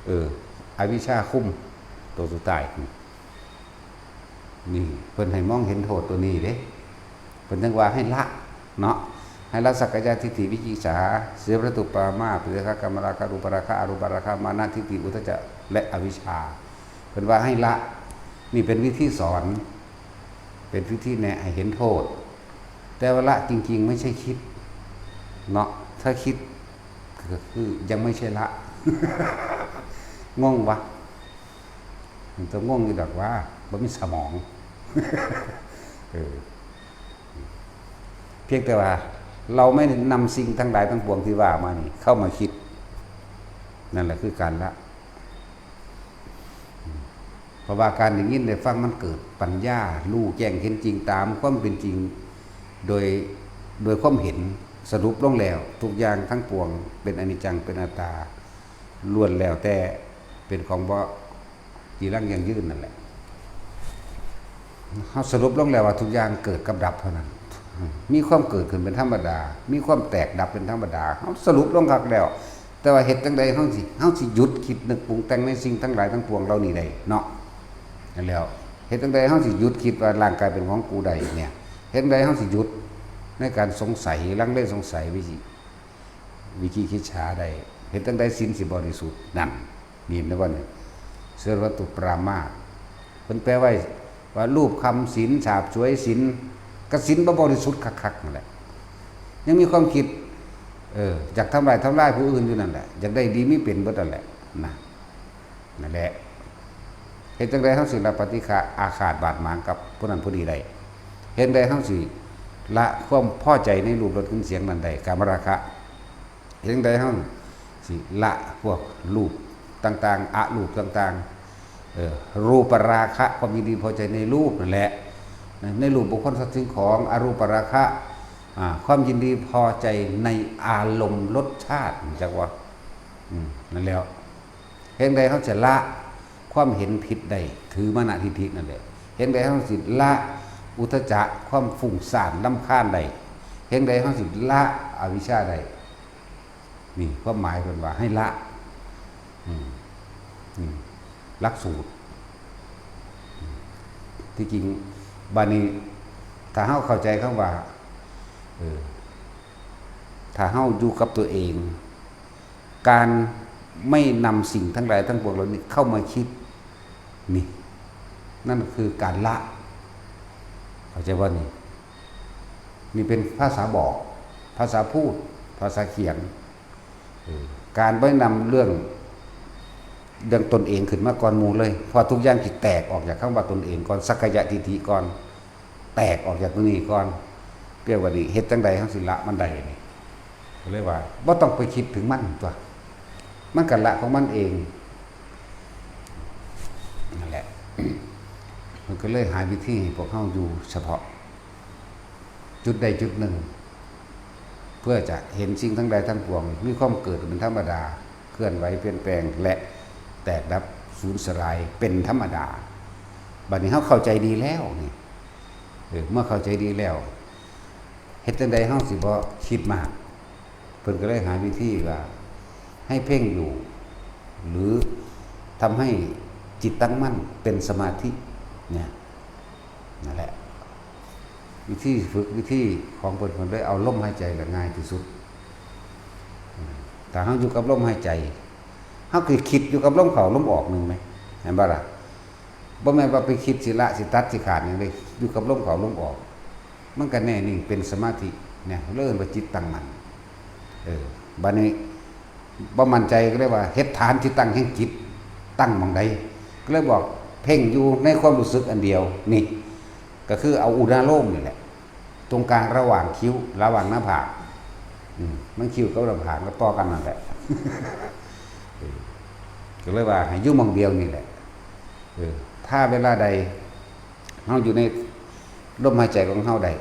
ເອີ ອະວິຊຊາຄຸມໂຕສຸດທ້າຍ. ນີ້ເພິ່ນໃຫ້ມອງເຫັນໂທດຕົວນີ້ເດ້ ເພິ່ນຈຶ່ງວ່າໃຫ້ລະເນາະ ໃຫ້ລະສັກກາຍະທິດຖິ ວິຈິກິດສາ ສີລະພັດຕຸປະມາດ ປະຕິຄາກາມະລາຄະ ຮູປະລາຄະ ອະຮູປະລາຄະ ມານະທິດຖິ ອຸດທະຈັກ ແລະ ອະວິຊຊາ ເພິ່ນວ່າໃຫ້ລະ. ນີ້ເປັນວິທີສອນ ເປັນວິທີແນະໃຫ້ເຫັນໂທດ ແຕ່ວ່າລະຈິງໆ ໄມ່ໃຊ່ຄິດເນາະ ຖ້າຄິດກໍຄືຍັງໄມ່ໃຊ່ລະ ງົງວະ? ມັນຈະງົງຢູ່ດອກວ່າ ບໍ່ມີສະໝອງ ເອີ ພຽງແຕ່ວ່າເຮົາໄມ່ນຳສິ່ງທັງຫຼາຍທັງປວງທີ່ວ່າມານີ້ເຂົ້າມາຄິດ ນັ້ນແຫຼະຄືການລະ. ເພາະວ່າການໄດ້ຍິນໄດ້ຟັງມັນເກີດປັນຍາ ຮູ້ແຈ້ງເຫັນຈິງຕາມຄວາມເປັນຈິງ ໂດຍ ໂດຍຄວາມເຫັນ ສະຫຼຸບລົງແລ້ວ ທຸກຢ່າງທັງປວງເປັນອະນິດຈັງ ເປັນອະນັດຕາ ລ້ວນແລ້ວແຕ່ເປັນຂອງບໍ່ຈີລັງຢັ້ງຢືນນັ້ນແຫຼະ. ເຮົາສະຫຼຸບລົງແລ້ວວ່າທຸກຢ່າງເກີດກັບດັບເທົ່ານັ້ນ ມີຄວາມເກີດຂຶ້ນເປັນທຳມະດາ ມີຄວາມແຕກດັບເປັນທຳມະດາ ເຮົາສະຫຼຸບລົງຄັກແລ້ວ. ແຕ່ວ່າເຮັດຈັ່ງໃດເຮົາຊິ ເຮົາຊິຢຸດຄິດນຶກປຸງແຕ່ງໃນສິ່ງທັງຫຼາຍທັງປວງເຫຼົ່ານີ້ໄດ້ເນາະ? ແລ້ວເຮັດຈັ່ງໃດເຮົາຊິຢຸດຄິດວ່າຮ່າງກາຍເປັນຂອງກູໄດ້ເນຍ? ເຮັດຈັ່ງໃດເຮົາຊິຢຸດໃນການສົງໄສ ລັງເລສົງໄສ ວິຈິ ວິຈິກິດສາໄດ້? ເຮັດຈັ່ງໃດສິນຊິບໍລິສຸດ? ນັ້ນ ນີ້ນະ ບັດນີ້ ສີລະວັດຖຸປະມາດ ເພິ່ນແປໄວ້ວ່າ ລູບຄຳສິນ ສາບສວຍສິນ ກະສິນບໍ່ບໍລິສຸດຄັກໆນັ້ນແຫຼະ ຍັງມີຄວາມຄິດ ເອີ ຢາກທຳລາຍ ທຳລາຍຜູ້ອື່ນຢູ່ນັ້ນແຫຼະ ຢາກໄດ້ດີມີເປັນເບິດນັ້ນແຫຼະ ນະ ນັ້ນແຫຼະ. ເຮັດຈັ່ງໃດເຮົາຊິລະປະຕິຄະອາຄາດບາດໝາງກັບຜູ້ນັ້ນຜູ້ນີ້ໄດ້? ເຮັດຈັ່ງໃດເຮົາຊິລະຄວາມພໍໃຈໃນຮູບ ລົດ ກິ່ນ ສຽງນັ້ນໄດ້? ກາມະລາຄະ. ເຮັດຈັ່ງໃດເຮົາຊິລະພວກຮູບຕ່າງໆ ອະຮູບຕ່າງໆ ເອີ ຮູປະລາຄະ ຄວາມຍິນດີພໍໃຈໃນຮູບນັ້ນແຫຼະ ໃນຮູບບຸກຄົນສັດສິ່ງຂອງ. ອະຮູປະລາຄະ ອາ ຄວາມຍິນດີພໍໃຈໃນອາລົມລົດຊາດ ຮູ້ຈັກບໍ່? ອືມ ນັ້ນແຫຼະ. ເຮັດຈັ່ງໃດເຮົາຈະລະຄວາມເຫັນຜິດໄດ້ ຖືມານະທິດຖິນັ້ນແຫຼະ. ເຮັດຈັ່ງໃດເຮົາຊິລະອຸດທະຈະ ຄວາມຟຸ້ງສ້ານລຳຄານໄດ້? ເຮັດຈັ່ງໃດເຮົາຊິລະອະວິຊາໄດ້? ນີ້ຄວາມໝາຍເພິ່ນວ່າໃຫ້ລະ ອືມ ນີ້ຫຼັກສູດ. ທີ່ຈິງບາດນີ້ ຖ້າເຮົາເຂົ້າໃຈຄຳວ່າ ເອີ ຖ້າເຮົາຢູ່ກັບຕົວເອງ ການໄມ່ນຳສິ່ງທັງຫຼາຍທັງປວງເຫຼົ່ານີ້ເຂົ້າມາຄິດ ນີ້ ນັ້ນຄືການລະ. ເຂົ້າໃຈບໍ່ນີ້? ນີ້ເປັນພາສາບອກ ພາສາພູດ ພາສາຂຽນ. ເອີ ການໄປນຳເລື່ອງ ເລື່ອງຕົນເອງຂຶ້ນມາກ່ອນໝູ່ເລີຍ ເພາະທຸກຢ່າງຊິແຕກອອກຈາກຄຳວ່າຕົນເອງກ່ອນ ສັກກາຍະທິດຖິກ່ອນ ແຕກອອກຈາກຕົວນີ້ກ່ອນ. ແປວ່ານີ້ ເຮັດຈັ່ງໃດເຮົາຊິລະມັນໄດ້ນີ້? ກໍເລີຍວ່າບໍ່ຕ້ອງໄປຄິດເຖິງມັນຕົວະ ມັນກໍລະຂອງມັນເອງ. ນັ້ນແຫຼະ ມັນກໍເລີຍຫາວິທີໃຫ້ພວກເຮົາຢູ່ສະເພາະຈຸດໃດຈຸດໜຶ່ງ ເພື່ອຈະເຫັນສິ່ງທັງຫຼາຍທັງປວງມີຄວາມເກີດເປັນທຳມະດາ, ເຄື່ອນໄຫວປ່ຽນແປງ ແລະ ແຕກດັບສູນສະລາຍເປັນທຳມະດາ. ບັດນີ້ເຮົາເຂົ້າໃຈດີແລ້ວນີ້ ເອີ ເມື່ອເຂົ້າໃຈດີແລ້ວ ເຮັດຈັ່ງໃດເຮົາຊິບໍ່ຄິດມາກ? ເພິ່ນກໍເລີຍຫາວິທີວ່າໃຫ້ເພ່ງຢູ່ ຫຼື ທຳໃຫ້ຈິດຕັ້ງໝັ້ນເປັນສະມາທິ ເນຍ ນັ້ນແຫຼະ ວິທີຝຶກ ວິທີຂອງເພິ່ນ ເພິ່ນເລີຍເອົາລົມຫາຍໃຈລະງ່າຍທີ່ສຸດ. ຖ້າເຮົາຢູ່ກັບລົມຫາຍໃຈ ເຮົາຄືຄິດຢູ່ກັບລົມເຂົ້າລົມອອກໜຶ່ງແມ ແມ່ນບໍ່ລະ? ບໍ່ແມ່ນວ່າໄປຄິດຊິລະ ຊິຕັດ ຊິຂາດຫຍັງເດ້ ຢູ່ກັບລົມເຂົ້າລົມອອກ ມັນກໍແນ່ນິ່ງເປັນສະມາທິ ເນຍ ເອີ້ນວ່າຈິດຕັ້ງໝັ້ນ. ເອີ ບັດນີ້ບໍ່ໝັ້ນໃຈ ກໍເລີຍວ່າເຮັດຖານທີ່ຕັ້ງແຫ່ງຈິດ ຕັ້ງໝ່ອງໃດ? ກໍເລີຍບອກເພັ່ງຢູ່ໃນຄວາມຮູ້ສຶກອັນດຽວນີ້ ກໍຄືເອົາອຸນາໂລມນີ້ແຫຼະ ຕົງກາງລະຫວ່າງຄິ້ວ ລະຫວ່າງໜ້າຜາກ ອືມ ມັນຄິ້ວກັບໜ້າຜາກກໍຕໍ່ກັນນັ້ນແຫຼະ ເອີ ກໍເລີຍວ່າໃຫ້ຢູ່ໝ່ອງດຽວນີ້ແຫຼະ. ເອີ ຖ້າເວລາໃດເຮົາຢູ່ໃນລົມຫາຍໃຈຂອງເຮົາໄດ້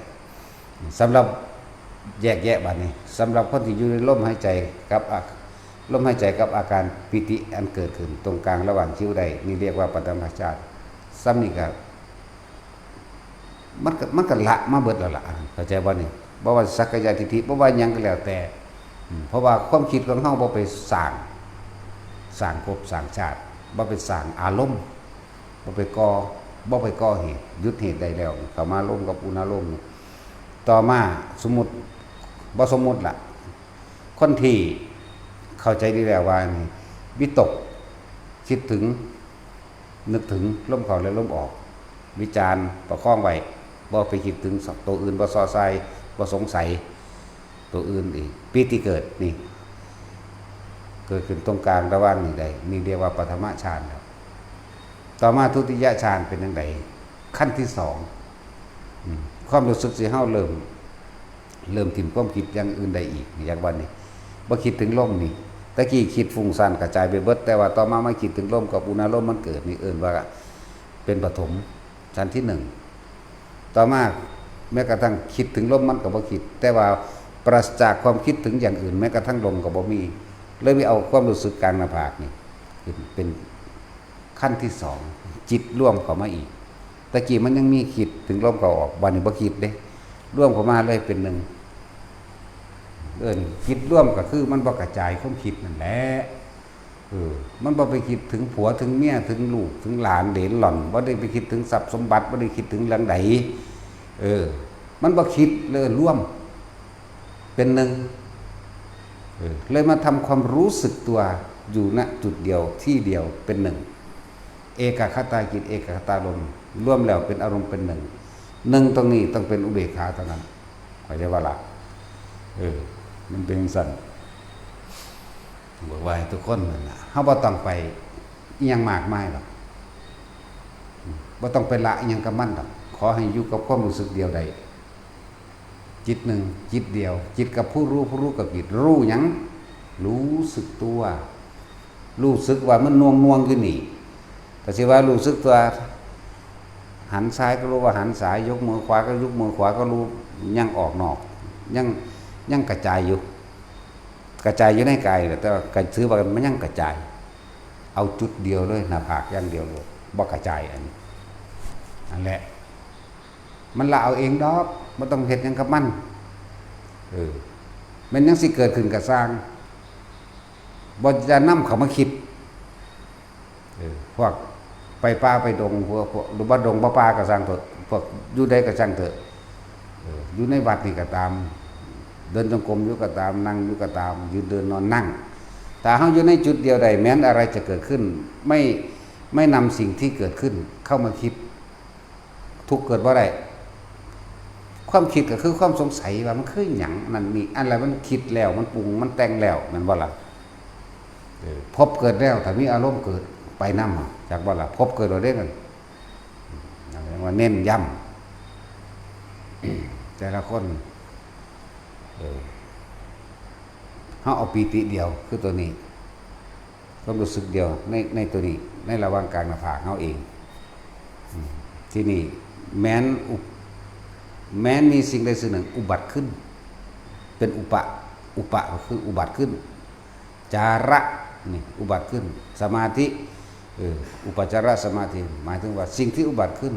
ສຳລັບ ແຍກແຍະບາດນີ້ ສຳລັບຄົນທີ່ຢູ່ໃນລົມຫາຍໃຈກັບອາ ລົມຫາຍໃຈກັບອາການປີຕິອັນເກີດຂຶ້ນຕົງກາງລະຫວ່າງຄິ້ວໄດ້ ນີ້ຮຽກວ່າປະຖະມະຊານ. ສ່ຳນີ້ກໍ ມັນກໍ ມັນກໍລະມາເບິດແລ້ວລະ ເຂົ້າໃຈບໍ່ນີ້? ບໍ່ວ່າສັກກາຍະທິດຖິ ບໍ່ວ່າຫຍັງກໍແລ້ວແຕ່ ອືມ ເພາະວ່າຄວາມຄິດຂອງເຮົາບໍ່ໄປສ້າງ ສ້າງພົບສ້າງຊາດ ບໍ່ໄປສ້າງອາລົມ ບໍ່ໄປກໍ່ ບໍ່ໄປກໍ່ເຫດ ຢຸດເຫດໄດ້ແລ້ວ ເຂົ້າມາລົມກັບອຸນາລົມ. ຕໍ່ມາສົມມຸດ ບໍ່ສົມມຸດລະ ຄົນທີ່ເຂົ້າໃຈດີແລ້ວວ່ານີ້ ວິຕົກ ຄິດເຖິງ ນຶກເຖິງລົມເຂົ້າ ແລະ ລົມອອກ ວິຈານປະຄອງໄວ້ ບໍ່ໄປຄິດເຖິງໂຕອື່ນ ບໍ່ຊໍ່ຊາຍ ບໍ່ສົງໄສໂຕອື່ນອີກ ປີຕິເກີດນີ້ ເກີດຂຶ້ນຕົງກາງລະຫວ່າງນີ້ໄດ້ ນີ້ຮຽກວ່າປະຖະມະຊານແລ້ວ. ຕໍ່ມາທຸຕິຍະຊານເປັນຈັ່ງໃດ? ຂັ້ນທີສອງ ອືມ ຄວາມຮູ້ສຶກທີ່ເຮົາເລີ່ມ ເລີ່ມຖິ້ມຄວາມຄິດຢ່າງອື່ນໄດ້ອີກ ຢ່າງວ່ານີ້ ບໍ່ຄິດເຖິງລົມນີ້ ຕະກີ້ຄິດຟຸ້ງສ້ານກະຈາຍໄປເບິດ ແຕ່ວ່າຕໍ່ມາມາຄິດເຖິງລົມກັບອຸນາລົມມັນເກີດ ນີ້ເອີ້ນວ່າເປັນປະຖົມ ຊັ້ນທີໜຶ່ງ. ຕໍ່ມາແມ້ກະທັ່ງຄິດເຖິງລົມມັນກໍບໍ່ຄິດ ແຕ່ວ່າປາສະຈາກຄວາມຄິດເຖິງຢ່າງອື່ນ ແມ້ກະທັ່ງລົມກໍບໍ່ມີ ເລີຍມີເອົາຄວາມຮູ້ສຶກກາງໜ້າຜາກນີ້ຂຶ້ນເປັນ ຂັ້ນທີສອງ ຈິດລວມເຂົ້າມາອີກ. ຕະກີ້ມັນຍັງມີຄິດເຖິງລົມເຂົ້າອອກ ບາດນີ້ບໍ່ຄິດເດ້ ລວມເຂົ້າມາເລີຍເປັນໜຶ່ງ. ເອີ້ນຈິດລວມກໍຄືມັນບໍ່ກະຈາຍຄວາມຄິດນັ້ນແຫຼະ ເອີ ມັນບໍ່ໄປຄິດເຖິງຜົວເຖິງເມຍເຖິງລູກເຖິງຫຼານເຫຼນຫຼອນ ບໍ່ໄດ້ໄປຄິດເຖິງຊັບສົມບັດ ບໍ່ໄດ້ຄິດເຖິງເລື່ອງໃດ ເອີ ມັນບໍ່ຄິດ ເລີຍເອີ້ນລວມ ເປັນໜຶ່ງ ເອີ ເລີຍມາທຳຄວາມຮູ້ສຶກຕົວຢູ່ ນະ ຈຸດດຽວ ທີ່ດຽວ ເປັນໜຶ່ງ ເອກະຄະຕາຈິດ ເອກະຄະຕາລົມ ລວມແລ້ວເປັນອາລົມເປັນໜຶ່ງ. ໜຶ່ງຕົງນີ້ຕ້ອງເປັນອຸເບກຂາເທົ່ານັ້ນ ເຂົ້າໃຈບໍ່ລະ? ເອີ ມັນເປັນຈັ່ງຊັ້ນ ບອກວ່າໃຫ້ທຸກຄົນນັ້ນນະ ເຮົາບໍ່ຕ້ອງໄປອີ່ຫຍັງມາກມາຍດອກ ບໍ່ຕ້ອງໄປລະອີ່ຫຍັງກັບມັນດອກ ຂໍໃຫ້ຢູ່ກັບຄວາມຮູ້ສຶກດຽວໄດ້ ຈິດໜຶ່ງ ຈິດດຽວ ຈິດກັບຜູ້ຮູ້ ຜູ້ຮູ້ກັບຈິດ ຮູ້ຫຍັງ? ຮູ້ສຶກຕົວ ຮູ້ສຶກວ່າມັນໜ່ວງໆຢູ່ນີ້ ກໍຊິວ່າຮູ້ສຶກຕົວ ຫັນຊ້າຍກໍຮູ້ວ່າຫັນຊ້າຍ, ຍົກມືຂວາກໍຍົກມືຂວາກໍຮູ້, ຍັງອອກນອກ, ຍັງ, ຍັງກະຈາຍຢູ່, ກະຈາຍຢູ່ໃນກາຍແຫຼະ, ແຕ່ວ່າກໍຖືວ່າມັນຍັງກະຈາຍ. ເອົາຈຸດດຽວເລີຍ, ໜ້າຜາກຢ່າງດຽວໂລດ, ບໍ່ກະຈາຍ. ອັນນີ້ ນັ້ນແຫຼະ, ມັນລະເອົາເອງດອກ, ບໍ່ຕ້ອງເຮັດຫຍັງກັບມັນ. ເອີ ແມ່ນຫຍັງຊິເກີດຂຶ້ນກໍຊ່າງ, ບໍ່ຈະນຳເຂົ້າມາຄິດ. ເອີ ພວກໄປປ່າໄປດົງ, ພວກ, ພວກ ຫຼືວ່າດົງວ່າປ່າກໍຊ່າງເຖາະ, ພວກຢູ່ໃດກໍຊ່າງເຖາະ, ເອີ ຢູ່ໃນວັດນີ້ກໍຕາມ, ເດີນຈົງກົມຢູ່ກໍຕາມ, ນັ່ງຢູ່ກໍຕາມ, ຢືນເດີນນອນນັ່ງ, ຖ້າເຮົາຢູ່ໃນຈຸດດຽວໃດ, ແມ່ນອະໄລຈະເກີດຂຶ້ນ, ໄມ່, ໄມ່ນຳສິ່ງທີ່ເກີດຂຶ້ນເຂົ້າມາຄິດ. ທຸກເກີດບໍ່ໄດ້. ຄວາມຄິດກໍຄືຄວາມສົງໄສວ່າມັນຄືຫຍັງ ອັນນັ້ນນີ້, ອັນລະມັນຄິດແລ້ວ, ມັນປຸງ, ມັນແຕ່ງແລ້ວ, ແມ່ນບໍ່ລະ? ເອີ ພົບເກີດແລ້ວ, ຖ້າມີອາລົມເກີດໄປນຳ, ຈັກບໍ່ລະ? ພົບເກີດແລ້ວເດ້ນັ້ນ. ນັ້ນເອີ້ນວ່າເນັ້ນຢ້ຳ ແຕ່ລະຄົນ. ເອີ ເຮົາເອົາປີຕິດຽວ ຄືຕົວນີ້. ຄວາມຮູ້ສຶກດຽວໃນ, ໃນຕົວນີ້, ໃນລະຫວ່າງກາງໜ້າຜາກເຮົາເອງ. ອືມ ທີນີ້ແມ່ນອຸ, ແມ່ນມີສິ່ງໃດສິ່ງໜຶ່ງອຸບັດຂຶ້ນ, ເປັນອຸປະ, ອຸປະກໍຄືອຸບັດຂຶ້ນ, ຈາລະນີ້ອຸບັດຂຶ້ນ, ສະມາທິ, ເອີ ອຸປະຈາລະສະມາທິ ໝາຍເຖິງວ່າສິ່ງທີ່ອຸບັດຂຶ້ນ,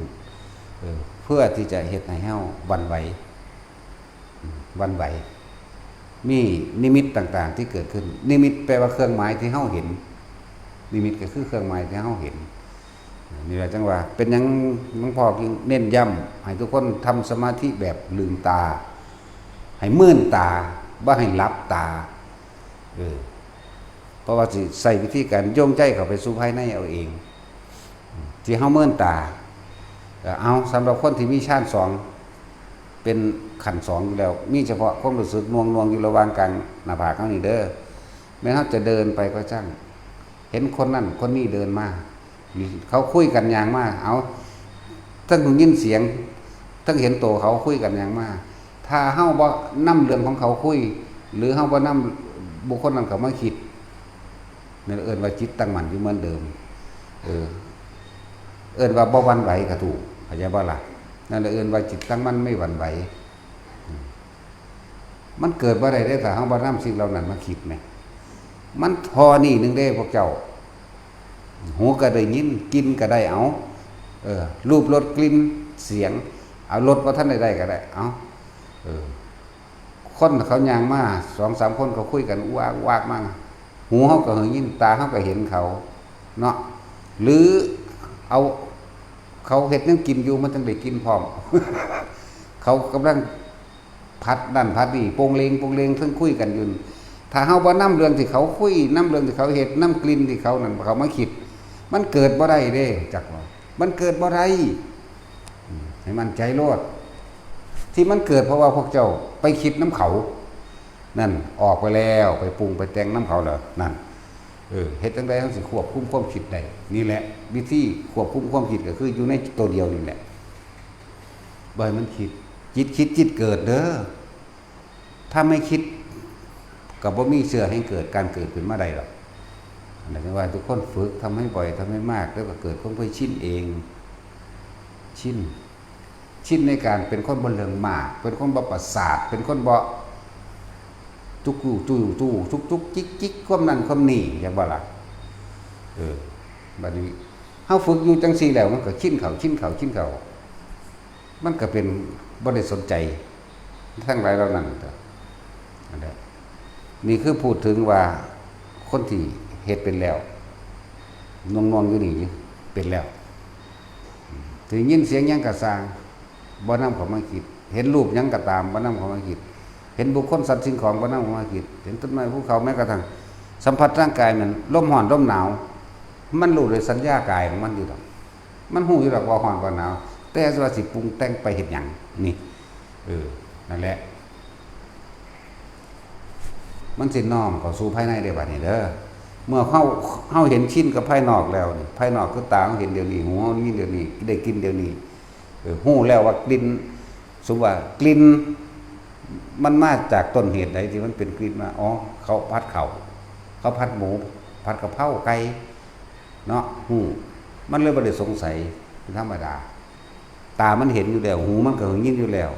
ເອີ ເພື່ອທີ່ຈະເຮັດໃຫ້ເຮົາຫວັ່ນໄຫວ. ຫວັ່ນໄຫວ, ມີນິມິດຕ່າງໆທີ່ເກີດຂຶ້ນ. ນິມິດແປວ່າເຄື່ອງໝາຍທີ່ເຮົາເຫັນ, ນິມິດກໍຄືເຄື່ອງໝາຍທີ່ເຮົາເຫັນ. ນີ້ລະຈັ່ງວ່າ ເປັນຫຍັງຫຼວງພໍ່ຈຶ່ງເນັ້ນຢ້ຳໃຫ້ທຸກຄົນທຳສະມາທິແບບລືມຕາ, ໃຫ້ມືນຕາ, ບໍ່ໃຫ້ຫຼັບຕາ. ເອີ ເພາະວ່າຊິໃຊ້ວິທີການໂຍງໃຈເຂົ້າໄປສູ່ພາຍໃນເອົາເອງ. ທີ່ເຮົາເມີນຕາ ກໍເອົາ ສຳລັບຄົນທີ່ມີຊານສອງ ເປັນຂັ້ນສອງຢູ່ແລ້ວ ມີສະເພາະຄວາມຮູ້ສຶກໜ່ວງໆຢູ່ລະຫວ່າງກາງໜ້າຜາກເຮົານີ້ເດີ. ແມ່ນເຮົາຈະເດີນໄປກໍຊ່າງ ເຫັນຄົນນັ້ນຄົນນີ້ເດີນມາ ເຂົາຄຸຍກັນຍ່າງມາ ເອົາ ທັງໄດ້ຍິນສຽງ ທັງເຫັນໂຕເຂົາຄຸຍກັນຍ່າງມາ ຖ້າເຮົາບໍ່ນຳເລື່ອງຂອງເຂົາຄຸຍ ຫຼືເຮົາບໍ່ນຳບຸກຄົນນັ້ນເຂົ້າມາຄິດ ນັ້ນເອີ້ນວ່າຈິດຕັ້ງໝັ້ນຢູ່ເໝືອນເດີມ. ເອີ ເອີ້ນວ່າບໍ່ຫວັ່ນໄຫວກໍຖືກ ເຂົ້າໃຈບໍ່ລະ? ນັ້ນລະເອີ້ນວ່າຈິດຕັ້ງໝັ້ນໄມ່ຫວັ່ນໄຫວ. ອືມ ມັນເກີດບໍ່ໄດ້ເດ້ ຖ້າເຮົາບໍ່ນຳສິ່ງເຫຼົ່ານັ້ນມາຄິດແໝ. ມັນທໍ່ນີ້ໜຶ່ງເດ້ພວກເຈົ້າ ຫູກໍໄດ້ຍິນ ກິ່ນກໍໄດ້ ເອົາ ເອີ ຮູບ ລົດ ກິ່ນ ສຽງ ເອົາ ລົດບໍ່ທັນໄດ້ໄດ້ກໍໄດ້ ເອົາ ເອີ ຄົນເຂົາຍ່າງມາສອງສາມຄົນ ເຂົາຄຸຍກັນອຸອາກອຸອາກມາ ຫູເຮົາກໍໄດ້ຍິນ ຕາເຮົາກໍເຫັນເຂົາເນາະ ຫຼືເອົາ ເຂົາເຮັດແນວກິນຢູ່ ມັນຈັ່ງໄດ້ກິນພ້ອມ ເຂົາກຳລັງຜັດນັ້ນຜັດນີ້ ໂປ່ງເລັງໂປ່ງເລັງ ເທິງຄຸຍກັນຢູ່. ຖ້າເຮົາບໍ່ນຳເລື່ອງທີ່ເຂົາຄຸຍ ນຳເລື່ອງທີ່ເຂົາເຮັດ ນຳກິ່ນທີ່ເຂົານັ້ນເຂົ້າມາຄິດ ມັນເກີດບໍ່ໄດ້ເດ້ ຈັກວ່າ ມັນເກີດບໍ່ໄດ້. ອືມ ໃຫ້ໝັ້ນໃຈໂລດ ທີ່ມັນເກີດເພາະວ່າພວກເຈົ້າໄປຄິດນຳເຂົາ ນັ້ນ ອອກໄປແລ້ວ ໄປປຸງໄປແຕ່ງນຳເຂົາແລ້ວ ນັ້ນ. ເອີ ເຮັດຈັ່ງໃດເຮົາຊິຄວບຄຸມຄວາມຄິດໄດ້? ນີ້ແຫຼະ ວິທີຄວບຄຸມຄວາມຄິດກໍຄືຢູ່ໃນໂຕດຽວນີ້ແຫຼະ ບໍ່ໃຫ້ມັນຄິດ. ຈິດຄິດຈິດເກີດເດີ. ຖ້າໄມ່ຄິດ ກໍບໍ່ມີເຊື້ອໃຫ້ເກີດ ການເກີດຂຶ້ນມາໄດ້ດອກ. ອັນນັ້ນຈຶ່ງວ່າໃຫ້ທຸກຄົນຝຶກ ທຳໃຫ້ບ່ອຍ ທຳໃຫ້ມາກ ແລ້ວກໍເກີດຄວາມເຄີຍຊິນເອງ. ຊິນ ຊິນໃນການເປັນຄົນບໍ່ເລື່ອງມາກ ເປັນຄົນບໍ່ປະສາດ ເປັນຄົນບໍ່ຈຸກຈຸກຈຸກຈຸກ ຈຸກຈຸກຈິກຈິກ ຄວາມນັ້ນຄວາມນີ້ ເຫັນບໍ່ລະ? ເອີ ບັດນີ້ເຮົາຝຶກຢູ່ຈັ່ງຊີ້ແລ້ວ ມັນກໍຊິນເຂົ້າ ຊິນເຂົ້າ ຊິນເຂົ້າ ມັນກໍເປັນບໍ່ໄດ້ສົນໃຈທັງຫຼາຍເຫຼົ່ານັ້ນ. ອັນນັ້ນ ນີ້ຄືພູດເຖິງວ່າຄົນທີ່ເຮັດເປັນແລ້ວ ໜ່ວງໆຢູ່ນີ້ເປັນແລ້ວ ໄດ້ຍິນສຽງຫຍັງກໍຊ່າງ ບໍ່ນຳເຂົ້າມາຄິດ, ເຫັນຮູບຫຍັງກໍຕາມ ບໍ່ນຳເຂົ້າມາຄິດ, ເຫັນບຸກຄົນສັດສິ່ງຂອງ ບໍ່ນຳເຂົ້າມາຄິດ, ເຫັນຕົ້ນໄມ້ພູເຂົາ ແມ້ກະທັ່ງສຳຜັດທາງກາຍ ແມ່ນລົມຮ້ອນລົມໜາວ ມັນຮູ້ໂດຍສັນຍາກາຍຂອງມັນຢູ່ດອກ, ມັນຮູ້ຢູ່ດອກວ່າຮ້ອນວ່າໜາວ, ແຕ່ວ່າຊິປຸງແຕ່ງໄປເຮັດຫຍັງ? ນີ້ ເອີ ນັ້ນແຫຼະ ມັນຊິນ້ອມເຂົ້າສູ່ພາຍໃນເດ້ ບາດນີ້ເດີ. ເມື່ອເຮົາ ເຮົາເຫັນຊິນກັບພາຍນອກແລ້ວນີ້ ພາຍນອກຄືຕາເຮົາເຫັນດຽວນີ້ ຫູເຮົາໄດ້ຍິນດຽວນີ້ ໄດ້ກິ່ນດຽວນີ້ ເອີ ຮູ້ແລ້ວວ່າກິ່ນ ສົມມຸດວ່າກິ່ນມັນມາຈາກຕົ້ນເຫດໃດທີ່ມັນເປັນກິ່ນມາ, ອໍ ເຂົາຜັດເຂົ້າ ເຂົາຜັດໝູ ຜັດກະເພົາໄກ່ເນາະ ຮູ້ ມັນເລີຍບໍ່ໄດ້ສົງໄສ ເປັນທຳມະດາ. ຕາມັນເຫັນຢູ່ແລ້ວ, ຫູມັນກໍໄດ້ຍິນຢູ່ແລ້ວ,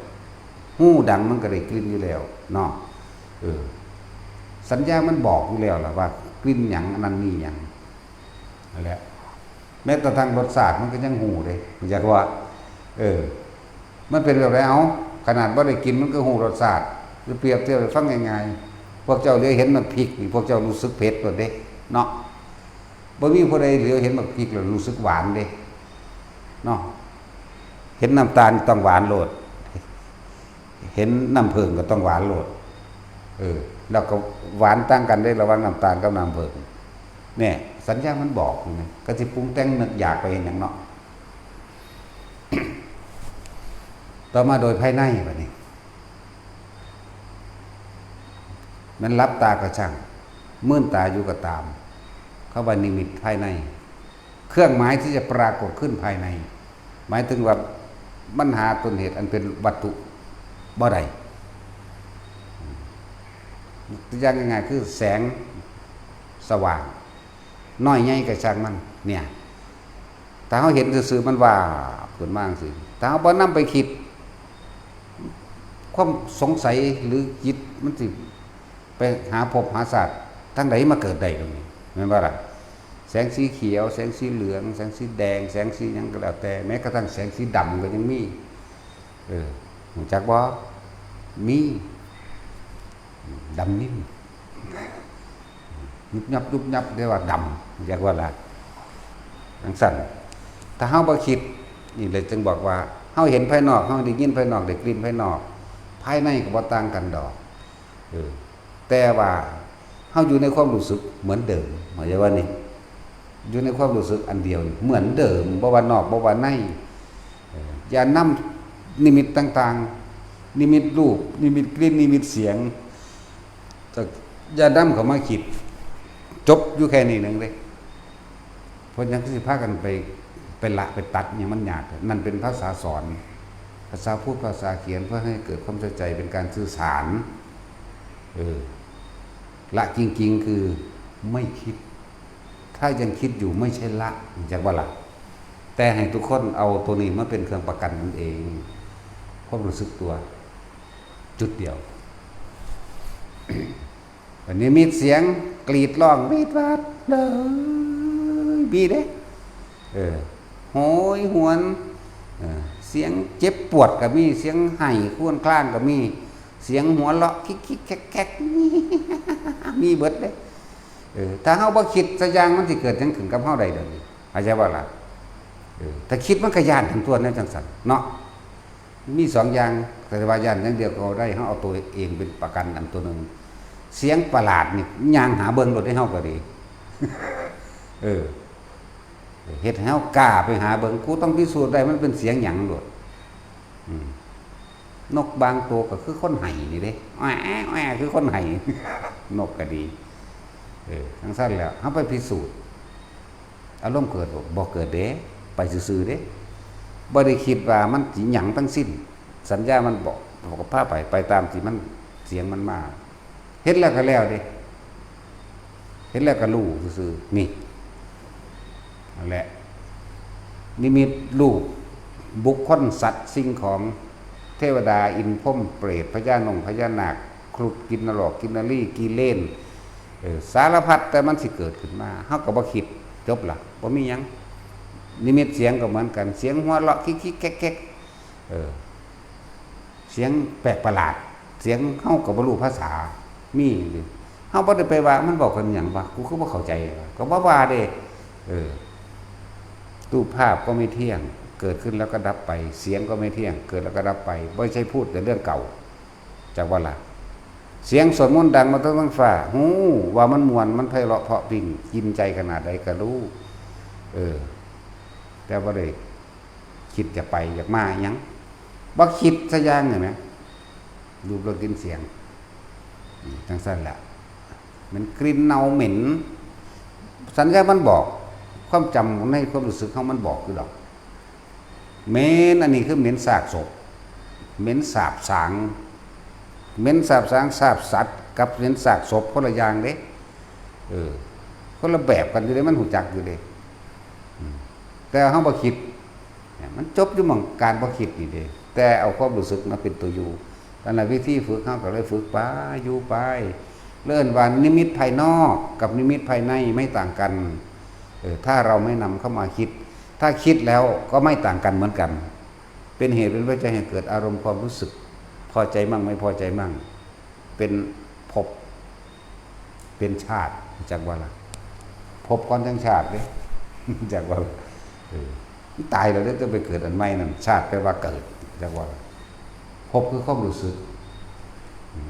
ຫູດັງມັນກໍໄດ້ກິ່ນຢູ່ແລ້ວເນາະ. ເອີ ສັນຍາມັນບອກຢູ່ແລ້ວລະວ່າ ກິ່ນຫຍັງ ອັນນັ້ນມີຫຍັງ ນັ້ນແຫຼະ. ແມ້ກະທັ້ງລົດຊາດມັນກໍຍັງຮູ້ເດ້ ຮູ້ຈັກວ່າ ເອີ ມັນເປັນແບບໃດ? ເອົາ ຂະໜາດບໍ່ໄດ້ກິນມັນກໍຮູ້ລົດຊາດ. ຄືປຽບທຽບໃຫ້ຟັງງ່າຍໆ, ພວກເຈົ້າເຫຼືອເຫັນໝາກພິກນີ້ ພວກເຈົ້າຮູ້ສຶກເຜັດໂລດເດ້ເນາະ. ບໍ່ມີຜູ້ໃດເຫຼືອເຫັນໝາກພິກແລ້ວຮູ້ສຶກຫວານເດ້ເນາະ. ເຫັນນ້ຳຕານຕ້ອງຫວານໂລດ, ເຫັນນ້ຳເຜິ້ງກໍຕ້ອງຫວານໂລດ. ເອີ ແລ້ວກໍຫວານຕ່າງກັນເດ້ ລະຫວ່າງນ້ຳຕານກັບນ້ຳເຜິ້ງ. ແນ່ ສັນຍາມັນບອກຢູ່ນະ, ກໍຊິປຸງແຕ່ງນຶກຢາກໄປເຮັດຫຍັງເນາະ. ຕໍ່ມາໂດຍພາຍໃນບາດນີ້ ແມ່ນຫຼັບຕາກໍຊ່າງ, ມືນຕາຢູ່ກໍຕາມ, ເຂົາວ່ານິມິດພາຍໃນ ເຄື່ອງໝາຍທີ່ຈະປາກົດຂຶ້ນພາຍໃນ ໝາຍເຖິງວ່າມັນຫາຕົ້ນເຫດອັນເປັນວັດຖຸບໍ່ໄດ້. ຕົວຢ່າງງ່າຍໆ ຄືແສງສະຫວ່າງ ນ້ອຍໃຫຍ່ກໍຊ່າງມັນ ເນ່ຍ ຖ້າເຮົາເຫັນຊື່ໆ ມັນວາບຂຶ້ນມາຈັ່ງຊີ້, ຖ້າເຮົາບໍ່ນຳໄປຄິດ ຄວາມສົງໄສ ຫຼື ຈິດມັນຊິໄປຫາພົບຫາຊາດທາງໃດມາເກີດໄດ້ ຕອນນີ້ແມ່ນບໍ່ລະ? ແສງສີຂຽວ, ແສງສີເຫຼືອງ, ແສງສີແດງ, ແສງສີຫຍັງກໍແລ້ວແຕ່, ແມ້ກະທັ້ງແສງສີດຳກໍຍັງມີ. ເອີ ຮູ້ຈັກບໍ່? ມີ ດຳນິ້ນ ຍຸບຍັບຍຸບຍັບ ແຕ່ວ່າດຳ ຢາກວ່າລະ ຈັ່ງຊັ້ນ. ຖ້າເຮົາບໍ່ຄິດ ນີ້ເລີຍຈຶ່ງບອກວ່າ ເຮົາເຫັນພາຍນອກ, ເຮົາໄດ້ຍິນພາຍນອກ, ໄດ້ກິ່ນພາຍນອກ, ພາຍໃນກໍບໍ່ຕ່າງກັນດອກ. ເອີ ແຕ່ວ່າເຮົາຢູ່ໃນຄວາມຮູ້ສຶກເໝືອນເດີມ ເຂົ້າໃຈວ່ານີ້? ຢູ່ໃນຄວາມຮູ້ສຶກອັນດຽວນີ້ເໝືອນເດີມ ບໍ່ວ່ານອກ ບໍ່ວ່າໃນ. ເອີ ຢ່ານຳນິມິດຕ່າງໆ ນິມິດຮູບ ນິມິດກິ່ນ ນິມິດສຽງ ກໍຢ່ານຳເຂົ້າມາຄິດ. ຈົບຢູ່ແຄ່ນີ້ໜຶ່ງເດ້. ເພາະຫຍັງຄືຊິພາກັນໄປ ໄປລະໄປຕັດຫຍັງ ມັນຍາກ? ນັ້ນເປັນພາສາສອນ ພາສາພູດ ພາສາຂຽນ ເພື່ອໃຫ້ເກີດຄວາມເຂົ້າໃຈ ເປັນການສື່ສານ. ເອີ ລະຈິງໆ ຄືໄມ່ຄິດ. ຖ້າຍັງຄິດຢູ່ ໄມ່ໃຊ່ລະ ຮູ້ຈັກບໍ່ລະ? ແຕ່ໃຫ້ທຸກຄົນເອົາໂຕນີ້ມາເປັນເຄື່ອງປະກັນຕົນເອງ ຄວາມຮູ້ສຶກຕົວ ຈຸດດຽວ. ບັດນີ້ມີສຽງກຣີດຮ້ອງວີດວາດເລີຍ ມີເດ້. ເອີ ໂຫຍຫວນ ເອີ ສຽງເຈັບປວດກໍມີ, ສຽງໄຫ້ຄວນຄລາງກໍມີ, ສຽງຫົວເລາະຄິກໆແຄກໆ ມີ ມີເບິດເດ້. ເອີ ຖ້າເຮົາບໍ່ຄິດຊະຢ່າງ ມັນຊິເກີດຫຍັງຂຶ້ນກັບເຮົາໄດ້ດຽວນີ້? ເຂົ້າໃຈບໍ່ລະ? ເອີ ຖ້າຄິດມັນກໍຢ້ານທັນຕົວແນວຈັ່ງຊັ້ນເນາະ. ມີສອງຢ່າງ, ແຕ່ວ່າຢ້ານຢ່າງດຽວກໍບໍ່ໄດ້, ເຮົາເອົາຕົວເອງເປັນປະກັນອັນຕົວໜຶ່ງ. ສຽງປະຫຼາດນີ້ ຍ່າງຫາເບິ່ງໂລດເດ້ ເຮົາກໍດີ. ເອີ ເຮັດໃຫ້ເຮົາກ້າໄປຫາເບິ່ງ, ກູຕ້ອງພິສູດໄດ້ ມັນເປັນສຽງຫຍັງໂລດ. ອືມ ນົກບາງໂຕກໍຄືຄົນໄຫ້ນີ້ເດ້, ແອະແອະ ຄືຄົນໄຫ້, ນົກກໍດີ. ເອີ ຈັ່ງຊັ້ນແຫຼະ ເຮົາໄປພິສູດ. ອາລົມເກີດບໍ່? ບໍ່ເກີດເດ້, ໄປຊື່ໆເດ້, ບໍ່ໄດ້ຄິດວ່າມັນຊິຫຍັງທັງສິ້ນ. ສັນຍາມັນບອກ ບອກກໍພາໄປ, ໄປຕາມທີ່ມັນ ສຽງມັນມາ. ເຫັນແລ້ວກໍແລ້ວເດ້, ເຫັນແລ້ວກໍຮູ້ຊື່ໆ. ນີ້ ນັ້ນແຫຼະ ນິມິດຮູບ ບຸກຄົນ ສັດ ສິ່ງຂອງ ເທວະດາ ອິນພົມ ເປດ ພະຍານົງ ພະຍານາກ ຄລຸດ ກິນນະລອກ ກິນນະລີ ກີເລນ ເອີ ສາລະພັດ ແຕ່ມັນຊິເກີດຂຶ້ນມາ ເຮົາກໍບໍ່ຄິດ, ຈົບລະ ບໍ່ມີຫຍັງ. ນິມິດສຽງກໍເໝືອນກັນ, ສຽງຫົວເລາະຄິກໆແຄກໆ ເອີ ສຽງແປກປະຫຼາດ, ສຽງເຮົາກໍບໍ່ຮູ້ພາສາ, ມີ ເຮົາບໍ່ໄດ້ໄປວ່າມັນເວົ້າກັນຫຍັງວະ, ກູຄືບໍ່ເຂົ້າໃຈ, ກໍບໍ່ວ່າເດ້. ເອີ ຮູບພາບກໍໄມ່ທ່ຽງ, ເກີດຂຶ້ນແລ້ວກໍດັບໄປ, ສຽງກໍໄມ່ທ່ຽງ, ເກີດແລ້ວກໍດັບໄປ, ບໍ່ໃຊ່ພູດແຕ່ເລື່ອງເກົ່າ. ຈັກວ່າລະ ສຽງສວດມົນດັງມາແຕ່ເທິງຟ້າ, ຮູ້ວ່າມັນມ່ວນ, ມັນໄພເລາະເພາະພິ່ງ, ກິນໃຈຂະໜາດໃດກໍຮູ້. ເອີ ແຕ່ບໍ່ໄດ້ຄິດຈະໄປ, ຢາກມາຫຍັງ, ບໍ່ຄິດຊະຢ່າງນີ້ແໝ. ຮູບ ລົດ ກິ່ນ ສຽງ ອືມ ຈັ່ງຊັ້ນແຫຼະ. ແມ່ນກິ່ນເນົ່າເໝັນ, ສັນຍາມັນບອກ, ຄວາມຈຳໃນຄວາມຮູ້ສຶກເຮົາມັນບອກຢູ່ດອກ. ເໝັນ ອັນນີ້ຄືເໝັນຊາກສົບ, ເໝັນສາບສາງ, ເໝັນສາບສາງ ສາບສັດ ກັບເໝັນຊາກສົບ ຄົນລະຢ່າງເດ້. ເອີ ຄົນລະແບບກັນຢູ່ເດ້, ມັນຮູ້ຈັກຢູ່ເດ້. ອືມ ແຕ່ເຮົາບໍ່ຄິດ ມັນຈົບຢູ່ໝ່ອງການບໍ່ຄິດນີ້ເດ້ ແຕ່ເອົາຄວາມຮູ້ສຶກມາເປັນຕົວຢູ່. ນັ້ນລະ ວິທີຝຶກເຮົາກໍເລີຍຝຶກໄປ ຢູ່ໄປ ເອີ້ນວ່ານິມິດພາຍນອກກັບນິມິດພາຍໃນໄມ່ຕ່າງກັນ. ເອີ ຖ້າເຮົາໄມ່ນຳເຂົ້າມາຄິດ ຖ້າຄິດແລ້ວກໍໄມ່ຕ່າງກັນເໝືອນກັນ ເປັນເຫດເປັນປັດໄຈໃຫ້ເກີດອາລົມຄວາມຮູ້ສຶກພໍໃຈໝັ່ງ ໄມ່ພໍໃຈໝັ່ງ ເປັນພົບ ເປັນຊາດ ຮູ້ຈັກບໍ່ລະ? ພົບກ່ອນຈັ່ງຊາດເດ້ ຮູ້ຈັກບໍ່ລະ? ເອີ ມັນຕາຍແລ້ວເດ້ ຈະໄປເກີດອັນໃໝ່ນັ້ນ ຊາດແປວ່າເກີດ ຮູ້ຈັກບໍ່ລະ? ພົບຄືຄວາມຮູ້ສຶກ ອາ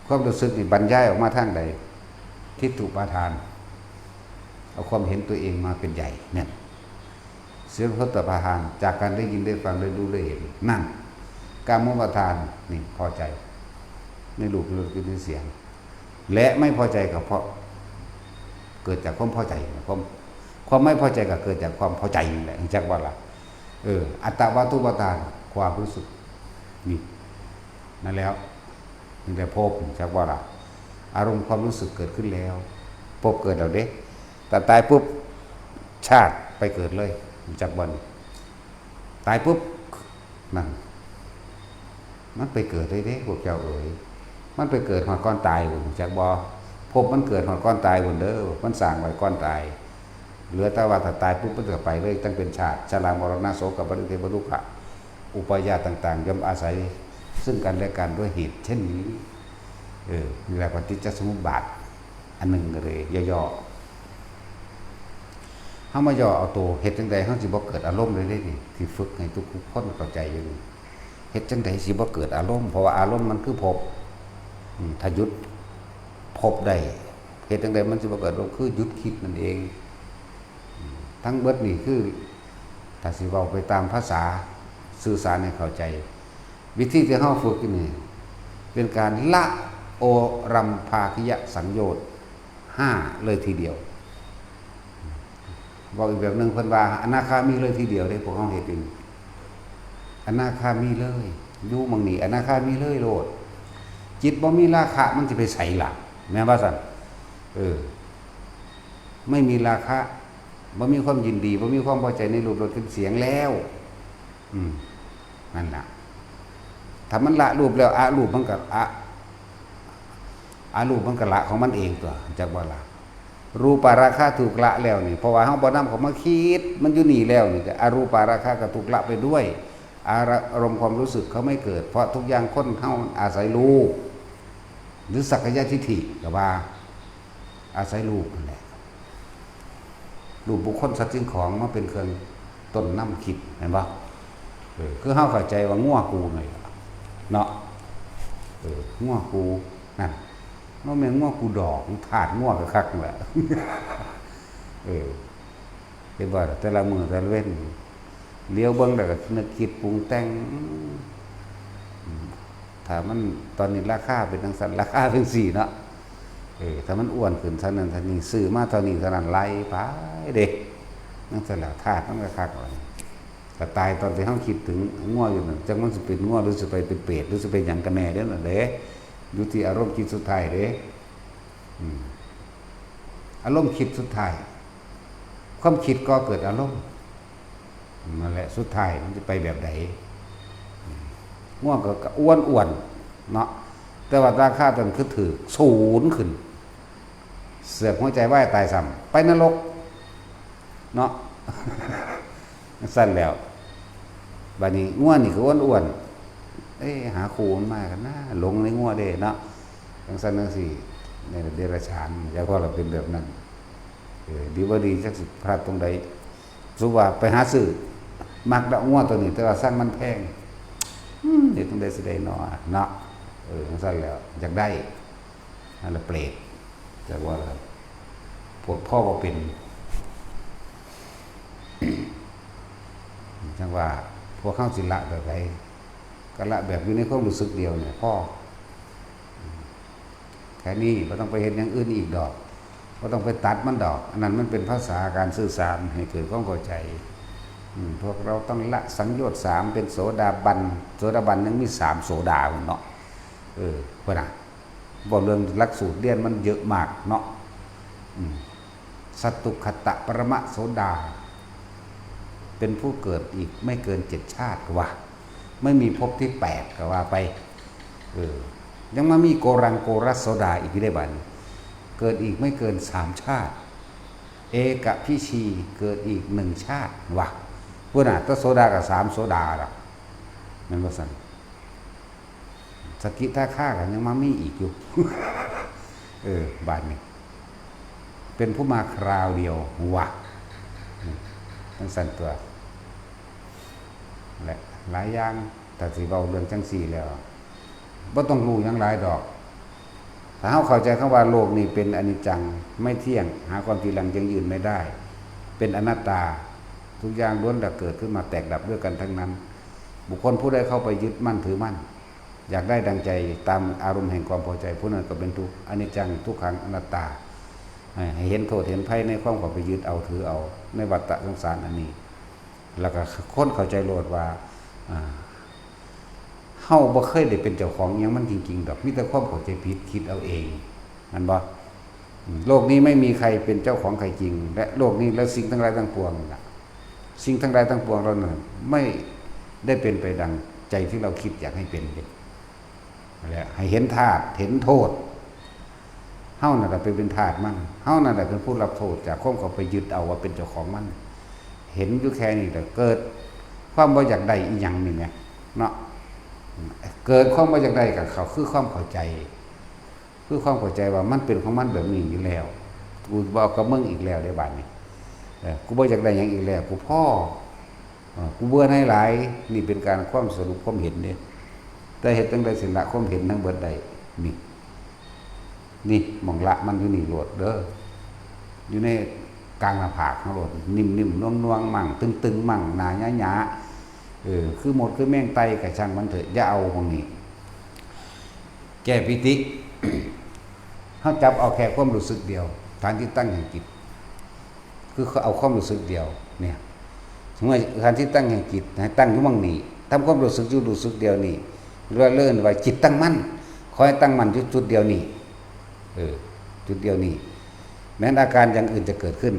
ຄວາມຮູ້ສຶກນີ້ບັນຍາຍອອກມາທາງໃດ? ທິດຖຸປາທານ ເອົາຄວາມເຫັນຕົວເອງມາເປັນໃຫຍ່ ແມ່ນ ໂສດປະທານ ຈາກການໄດ້ຍິນໄດ້ຟັງໄດ້ຮູ້ໄດ້ເຫັນ ນັ້ນ ກາມະປະທານ ນີ້ພໍໃຈໃນຮູບ ໃນລົດ ໃນສຽງ ແລະ ໄມ່ພໍໃຈກໍເພາະເກີດຈາກຄວາມພໍໃຈ ຄວາມ ຄວາມໄມ່ພໍໃຈກໍເກີດຈາກຄວາມພໍໃຈນັ້ນແຫຼະ ຮູ້ຈັກບໍ່ລະ? ເອີ ອັດຕະວາຕຸປະທານ ຄວາມຮູ້ສຶກ ນີ້ ນັ້ນແລ້ວ ນີ້ແຫຼະພົບ ຮູ້ຈັກບໍ່ລະ? ອາລົມຄວາມຮູ້ສຶກເກີດຂຶ້ນແລ້ວ ພົບເກີດແລ້ວເດ້ ຖ້າຕາຍປຸບ ຊາດໄປເກີດເລີຍ ຮູ້ຈັກບໍ່ນີ້? ຕາຍປຸບ ນັ້ນ ມັນໄປເກີດເລີຍເດ້ ພວກເຈົ້າເອີຍ ມັນໄປເກີດຮອດກ່ອນຕາຍພຸ້ນ ຮູ້ຈັກບໍ່? ພົບມັນເກີດຮອດກ່ອນຕາຍພຸ້ນເດີ ມັນສ້າງໄວ້ກ່ອນຕາຍ ເຫຼືອແຕ່ວ່າຖ້າຕາຍປຸບ ມັນກໍໄປເລີຍ ຕັ້ງເປັນຊາດ ຊະລາ ມໍລະນະ ໂສກະ ປະລິເທວະ ທຸກຂະ ອຸປາຍາດຕ່າງໆ ຍ່ອມອາໄສເຊິ່ງກັນແລະກັນດ້ວຍເຫດເຊັ່ນນີ້. ເອີ ນີ້ແຫຼະປະຕິດຈະສະມຸບບາດອັນໜຶ່ງເລີຍ ຫຍໍ້ໆ ເຮົາມາຫຍໍ້ເອົາໂຕ ເຮັດຈັ່ງໃດເຮົາຊິບໍ່ເກີດອາລົມເລີຍເດ້ນີ້ ທີ່ຝຶກໃຫ້ທຸກໆຄົນເຂົ້າໃຈຢູ່ນີ້ ເຮັດຈັ່ງໃດຊິບໍ່ເກີດອາລົມ ເພາະວ່າອາລົມມັນຄືພົບ ອາ ຖ້າຢຸດພົບໄດ້ ເຮັດຈັ່ງໃດມັນຊິບໍ່ເກີດອາລົມ ຄືຢຸດຄິດນັ້ນເອງ. ທັງເບິດນີ້ຄື ຖ້າຊິເວົ້າໄປຕາມພາສາ ສື່ສານໃຫ້ເຂົ້າໃຈ ວິທີທີ່ເຮົາຝຶກຢູ່ນີ້ ເປັນການລະໂອລັມພາກິຍະສັງໂຍດຫ້າເລີຍທີດຽວ. ເວົ້າອີກແບບໜຶ່ງ ເພິ່ນວ່າອະນາຄາມີເລີຍທີດຽວເດ້ ພວກເຮົາເຮັດຢູ່ນີ້ ອະນາຄາມີເລີຍ ຢູ່ໝ່ອງນີ້ອະນາຄາມີເລີຍໂລດ. ຈິດບໍ່ມີລາຄະ ມັນຊິໄປໃສລະ ແມ່ນວ່າຊັ້ນ? ເອີ ໄມ່ມີລາຄະ ບໍ່ມີຄວາມຍິນດີ ບໍ່ມີຄວາມພໍໃຈໃນຮູບ ລົດ ກິ່ນ ສຽງແລ້ວ ອືມ ນັ້ນລະ ຖ້າມັນລະຮູບແລ້ວ ອະຮູບມັນກໍ ອະ ອະຮູບມັນກໍລະຂອງມັນເອງຕົວະ ຮູ້ຈັກບໍ່ລະ? ຮູປະລາຄະຖືກລະແລ້ວນີ້ ເພາະວ່າເຮົາບໍ່ນຳເຂົ້າມາຄິດ ມັນຢູ່ນີ້ແລ້ວນີ້ ອະຮູປະລາຄະກໍຖືກລະໄປດ້ວຍ ອາຣະ ອາລົມຄວາມຮູ້ສຶກກໍໄມ່ເກີດ ເພາະທຸກຢ່າງຄົນເຮົາອາໄສຮູບ ຫຼື ສັກກະຍະທິດຖິກໍວ່າ ອາໄສຮູບນັ້ນແຫຼະ ຮູບບຸກຄົນສັດສິ່ງຂອງມາເປັນເຄື່ອງຕົ້ນນຳຄິດ ແມ່ນບໍ່? ເອີ ຄືເຮົາເຂົ້າໃຈວ່າງົວກູນີ້ເນາະ ເອີ ງົວກູນັ້ນ ບໍ່ແມ່ນງົວກູດອກ ທາດງົວກໍຄັກແຫຼະ ເອີ ເຫັນບໍ່ ແຕ່ລະມື້ແຕ່ລະເວັນ ຫຼຽວເບິ່ງແລ້ວກໍນຶກຄິດປຸງແຕ່ງ ອືມ ຖ້າມັນຕອນນີ້ລາຄາເປັນຈັ່ງຊັ້ນ ລາຄາເປັນຈັ່ງຊີ້ເນາະ ເອີ ຖ້າມັນອ້ວນຂຶ້ນເທົ່ານັ້ນເທົ່ານີ້ ຊື້ມາເທົ່ານີ້ເທົ່ານັ້ນ ໄລ່ໄປເດ້ ຈັ່ງຊັ້ນແຫຼະ ທາດມັນກໍຄັກແລ້ວ ກໍຕາຍຕອນທີ່ເຮົາຄິດເຖິງງົວຢູ່ນັ້ນ ຈັກມັນຊິເປັນງົວ ຫຼື ຊິໄປເປັນເປດ ຫຼື ຊິເປັນຫຍັງກັນແນ່ເດ້ນັ້ນເດ້ ຢູ່ທີ່ອາລົມຈິດສຸດທ້າຍເດ້ ອືມ ອາລົມຄິດສຸດທ້າຍ ຄວາມຄິດກໍ່ເກີດອາລົມ ນັ້ນແຫຼະ ສຸດທ້າຍມັນຈະໄປແບບໃດ? ງ່ວງກໍ ກໍອ້ວນໆເນາະ ແຕ່ວ່າລາຄາຕົນຄືຖືກສູນຂຶ້ນ ເສືອກຫົວໃຈວາຍຕາຍຊ້ຳ ໄປນະລົກເນາະ ຈັ່ງຊັ້ນແລ້ວ. ບາດນີ້ງົວນີ້ກໍອ້ວນໆ ເອີ ຫາຄູ່ມັນມາກັນນາ ຫຼົງໃນງົວເດ້ເນາະ ຈັ່ງຊັ້ນຈັ່ງຊີ້ ໃນເດຍລະສານ ຢ່າພໍລະເປັນແບບນັ້ນ. ເອີ ດີບໍ່ດີ ຈັກຊິພາດຕົງໃດ ສົມມຸດວ່າໄປຫາຊື້ ມັກດອກງົວໂຕນີ້ ແຕ່ວ່າຊ່າງມັນແພງ ອືມ ເຮັດຈັ່ງໃດຊິໄດ້ນໍ ເນາະ ເອີ ຈັ່ງຊັ້ນແຫຼະ ຢາກໄດ້ ນັ້ນລະເປດ ຈັກວ່າລະ ພວກພໍ່ບໍ່ເປັນ ຈັ່ງວ່າພວກເຮົາຊິລະແບບໃດ ກໍລະແບບຢູ່ໃນຄວາມຮູ້ສຶກດຽວນີ້ພໍ ແຄ່ນີ້ ບໍ່ຕ້ອງໄປເຮັດຢ່າງອື່ນອີກດອກ ບໍ່ຕ້ອງໄປຕັດມັນດອກ ອັນນັ້ນມັນເປັນພາສາການສື່ສານໃຫ້ເກີດຄວາມເຂົ້າໃຈ. ອືມ ພວກເຮົາຕ້ອງລະສັງໂຍດສາມ ເປັນໂສດາບັນ ໂສດາບັນຍັງມີສາມໂສດາພຸ້ນເນາະ ເອີ ພຸ້ນນະ ເວົ້າເລື່ອງຫຼັກສູດຮຽນມັນເຍອະມາກເນາະ ອືມ ສັດຕຸກຄະຕະປະລະມະໂສດາ เป็นผู้เกิดอีกไม่เกินเจ็ดชาติก็ว่า ไม่มีภพที่แปดก็ว่าไป เออ ยังมามีโกรังโกรัสโสดาอีกอยู่ได้บัดนี้ เกิดอีกไม่เกินสามชาติ เอกพีชีเกิดอีกหนึ่งชาติว่า พุ้นน่ะ แต่โสดาก็สามโสดาละ แม่นบ่ซั่น? สกิทาคาก็ยังมามีอีกอยู่ เออ บาดนี้ เป็นผู้มาคราวเดียววะ อืม จั่งซั่นตั่ว และหลายอย่าง ถ้าสิเว้าเรื่องจั่งซี้แล้ว บ่ต้องรู้หยังหลายดอก ถ้าเฮาเข้าใจคำว่าโลกนี้เป็นอนิจจัง ไม่เที่ยง หาความจีรังยั่งยืนไม่ได้ เป็นอนัตตา ทุกอย่างล้วนแต่เกิดขึ้นมาแตกดับด้วยกันทั้งนั้น บุคคลผู้ใดเข้าไปยึดมั่นถือมั่น อยากได้ดังใจตามอารมณ์แห่งความพอใจ ผู้นั้นก็เป็นทุกข์ อนิจจัง ทุกขัง อนัตตา ให้ ให้เห็นโทษเห็นภัยในความเข้าไปยึดเอาถือเอาในวัฏฏะสงสารอันนี้ แล้วก็คนเข้าใจโลดว่า อ่า เฮาบ่เคยได้เป็นเจ้าของอิหยังมันจริงๆดอก มีแต่ความเข้าใจผิด คิดเอาเอง แม่นบ่? อืม โลกนี้ไม่มีใครเป็นเจ้าของใครจริง และโลกนี้และสิ่งทั้งหลายทั้งปวงน่ะ สิ่งทั้งหลายทั้งปวงเหล่านั้นไม่ได้เป็นไปดังใจที่เราคิดอยากให้เป็นเด้ นั่นแหละ ให้เห็นธาตุ เห็นโทษ เฮานั่นแหละไปเป็นทาสมัน เฮานั่นแหละเป็นผู้รับโทษจากความเข้าไปยึดเอาว่าเป็นเจ้าของมัน เห็นอยู่แค่นี้แหละ เกิดความบ่อยากได้อีหยังนี่แหม เนาะ เกิดความบ่อยากได้ก็เข้า คือความเข้าใจ คือความเข้าใจว่ามันเป็นของมันแบบนี้อยู่แล้ว กูบ่เอากับมึงอีกแล้วเด้บาดนี้ เออ กูบ่อยากได้หยังอีกแล้ว กูพอ เออ กูเบื่อหน่ายหลาย นี่เป็นการความสรุปความเห็นเด้ แต่เฮ็ดจั่งใดสิละความเห็นทั้งเบิดได้ นี่ นี่หม่องละมันอยู่นี่โลดเด้อ อยู่ในกลางหน้าผากเฮาโลด นิ่มๆ น่วงๆ มั่ง ตึงๆ มั่ง หน้าหยาๆ เออ คือมดคือแมงไต่ก็ช่างมันเถาะ อย่าเอาหม่องนี้ แก้ปีติ เฮาจับเอาแค่ความรู้สึกเดียว ฐานที่ตั้งแห่งจิต คือเอาความรู้สึกเดียวเนี่ย สมมุติว่าฐานที่ตั้งแห่งจิต ให้ตั้งอยู่หม่องนี้ ทำความรู้สึกอยู่รู้สึกเดียวนี้ เรียกว่า เรียกว่าจิตตั้งมั่น ขอให้ตั้งมั่นอยู่จุดเดียวนี้ เออ จุดเดียวนี้ แม้นอาการอย่างอื่นจะเกิดขึ้น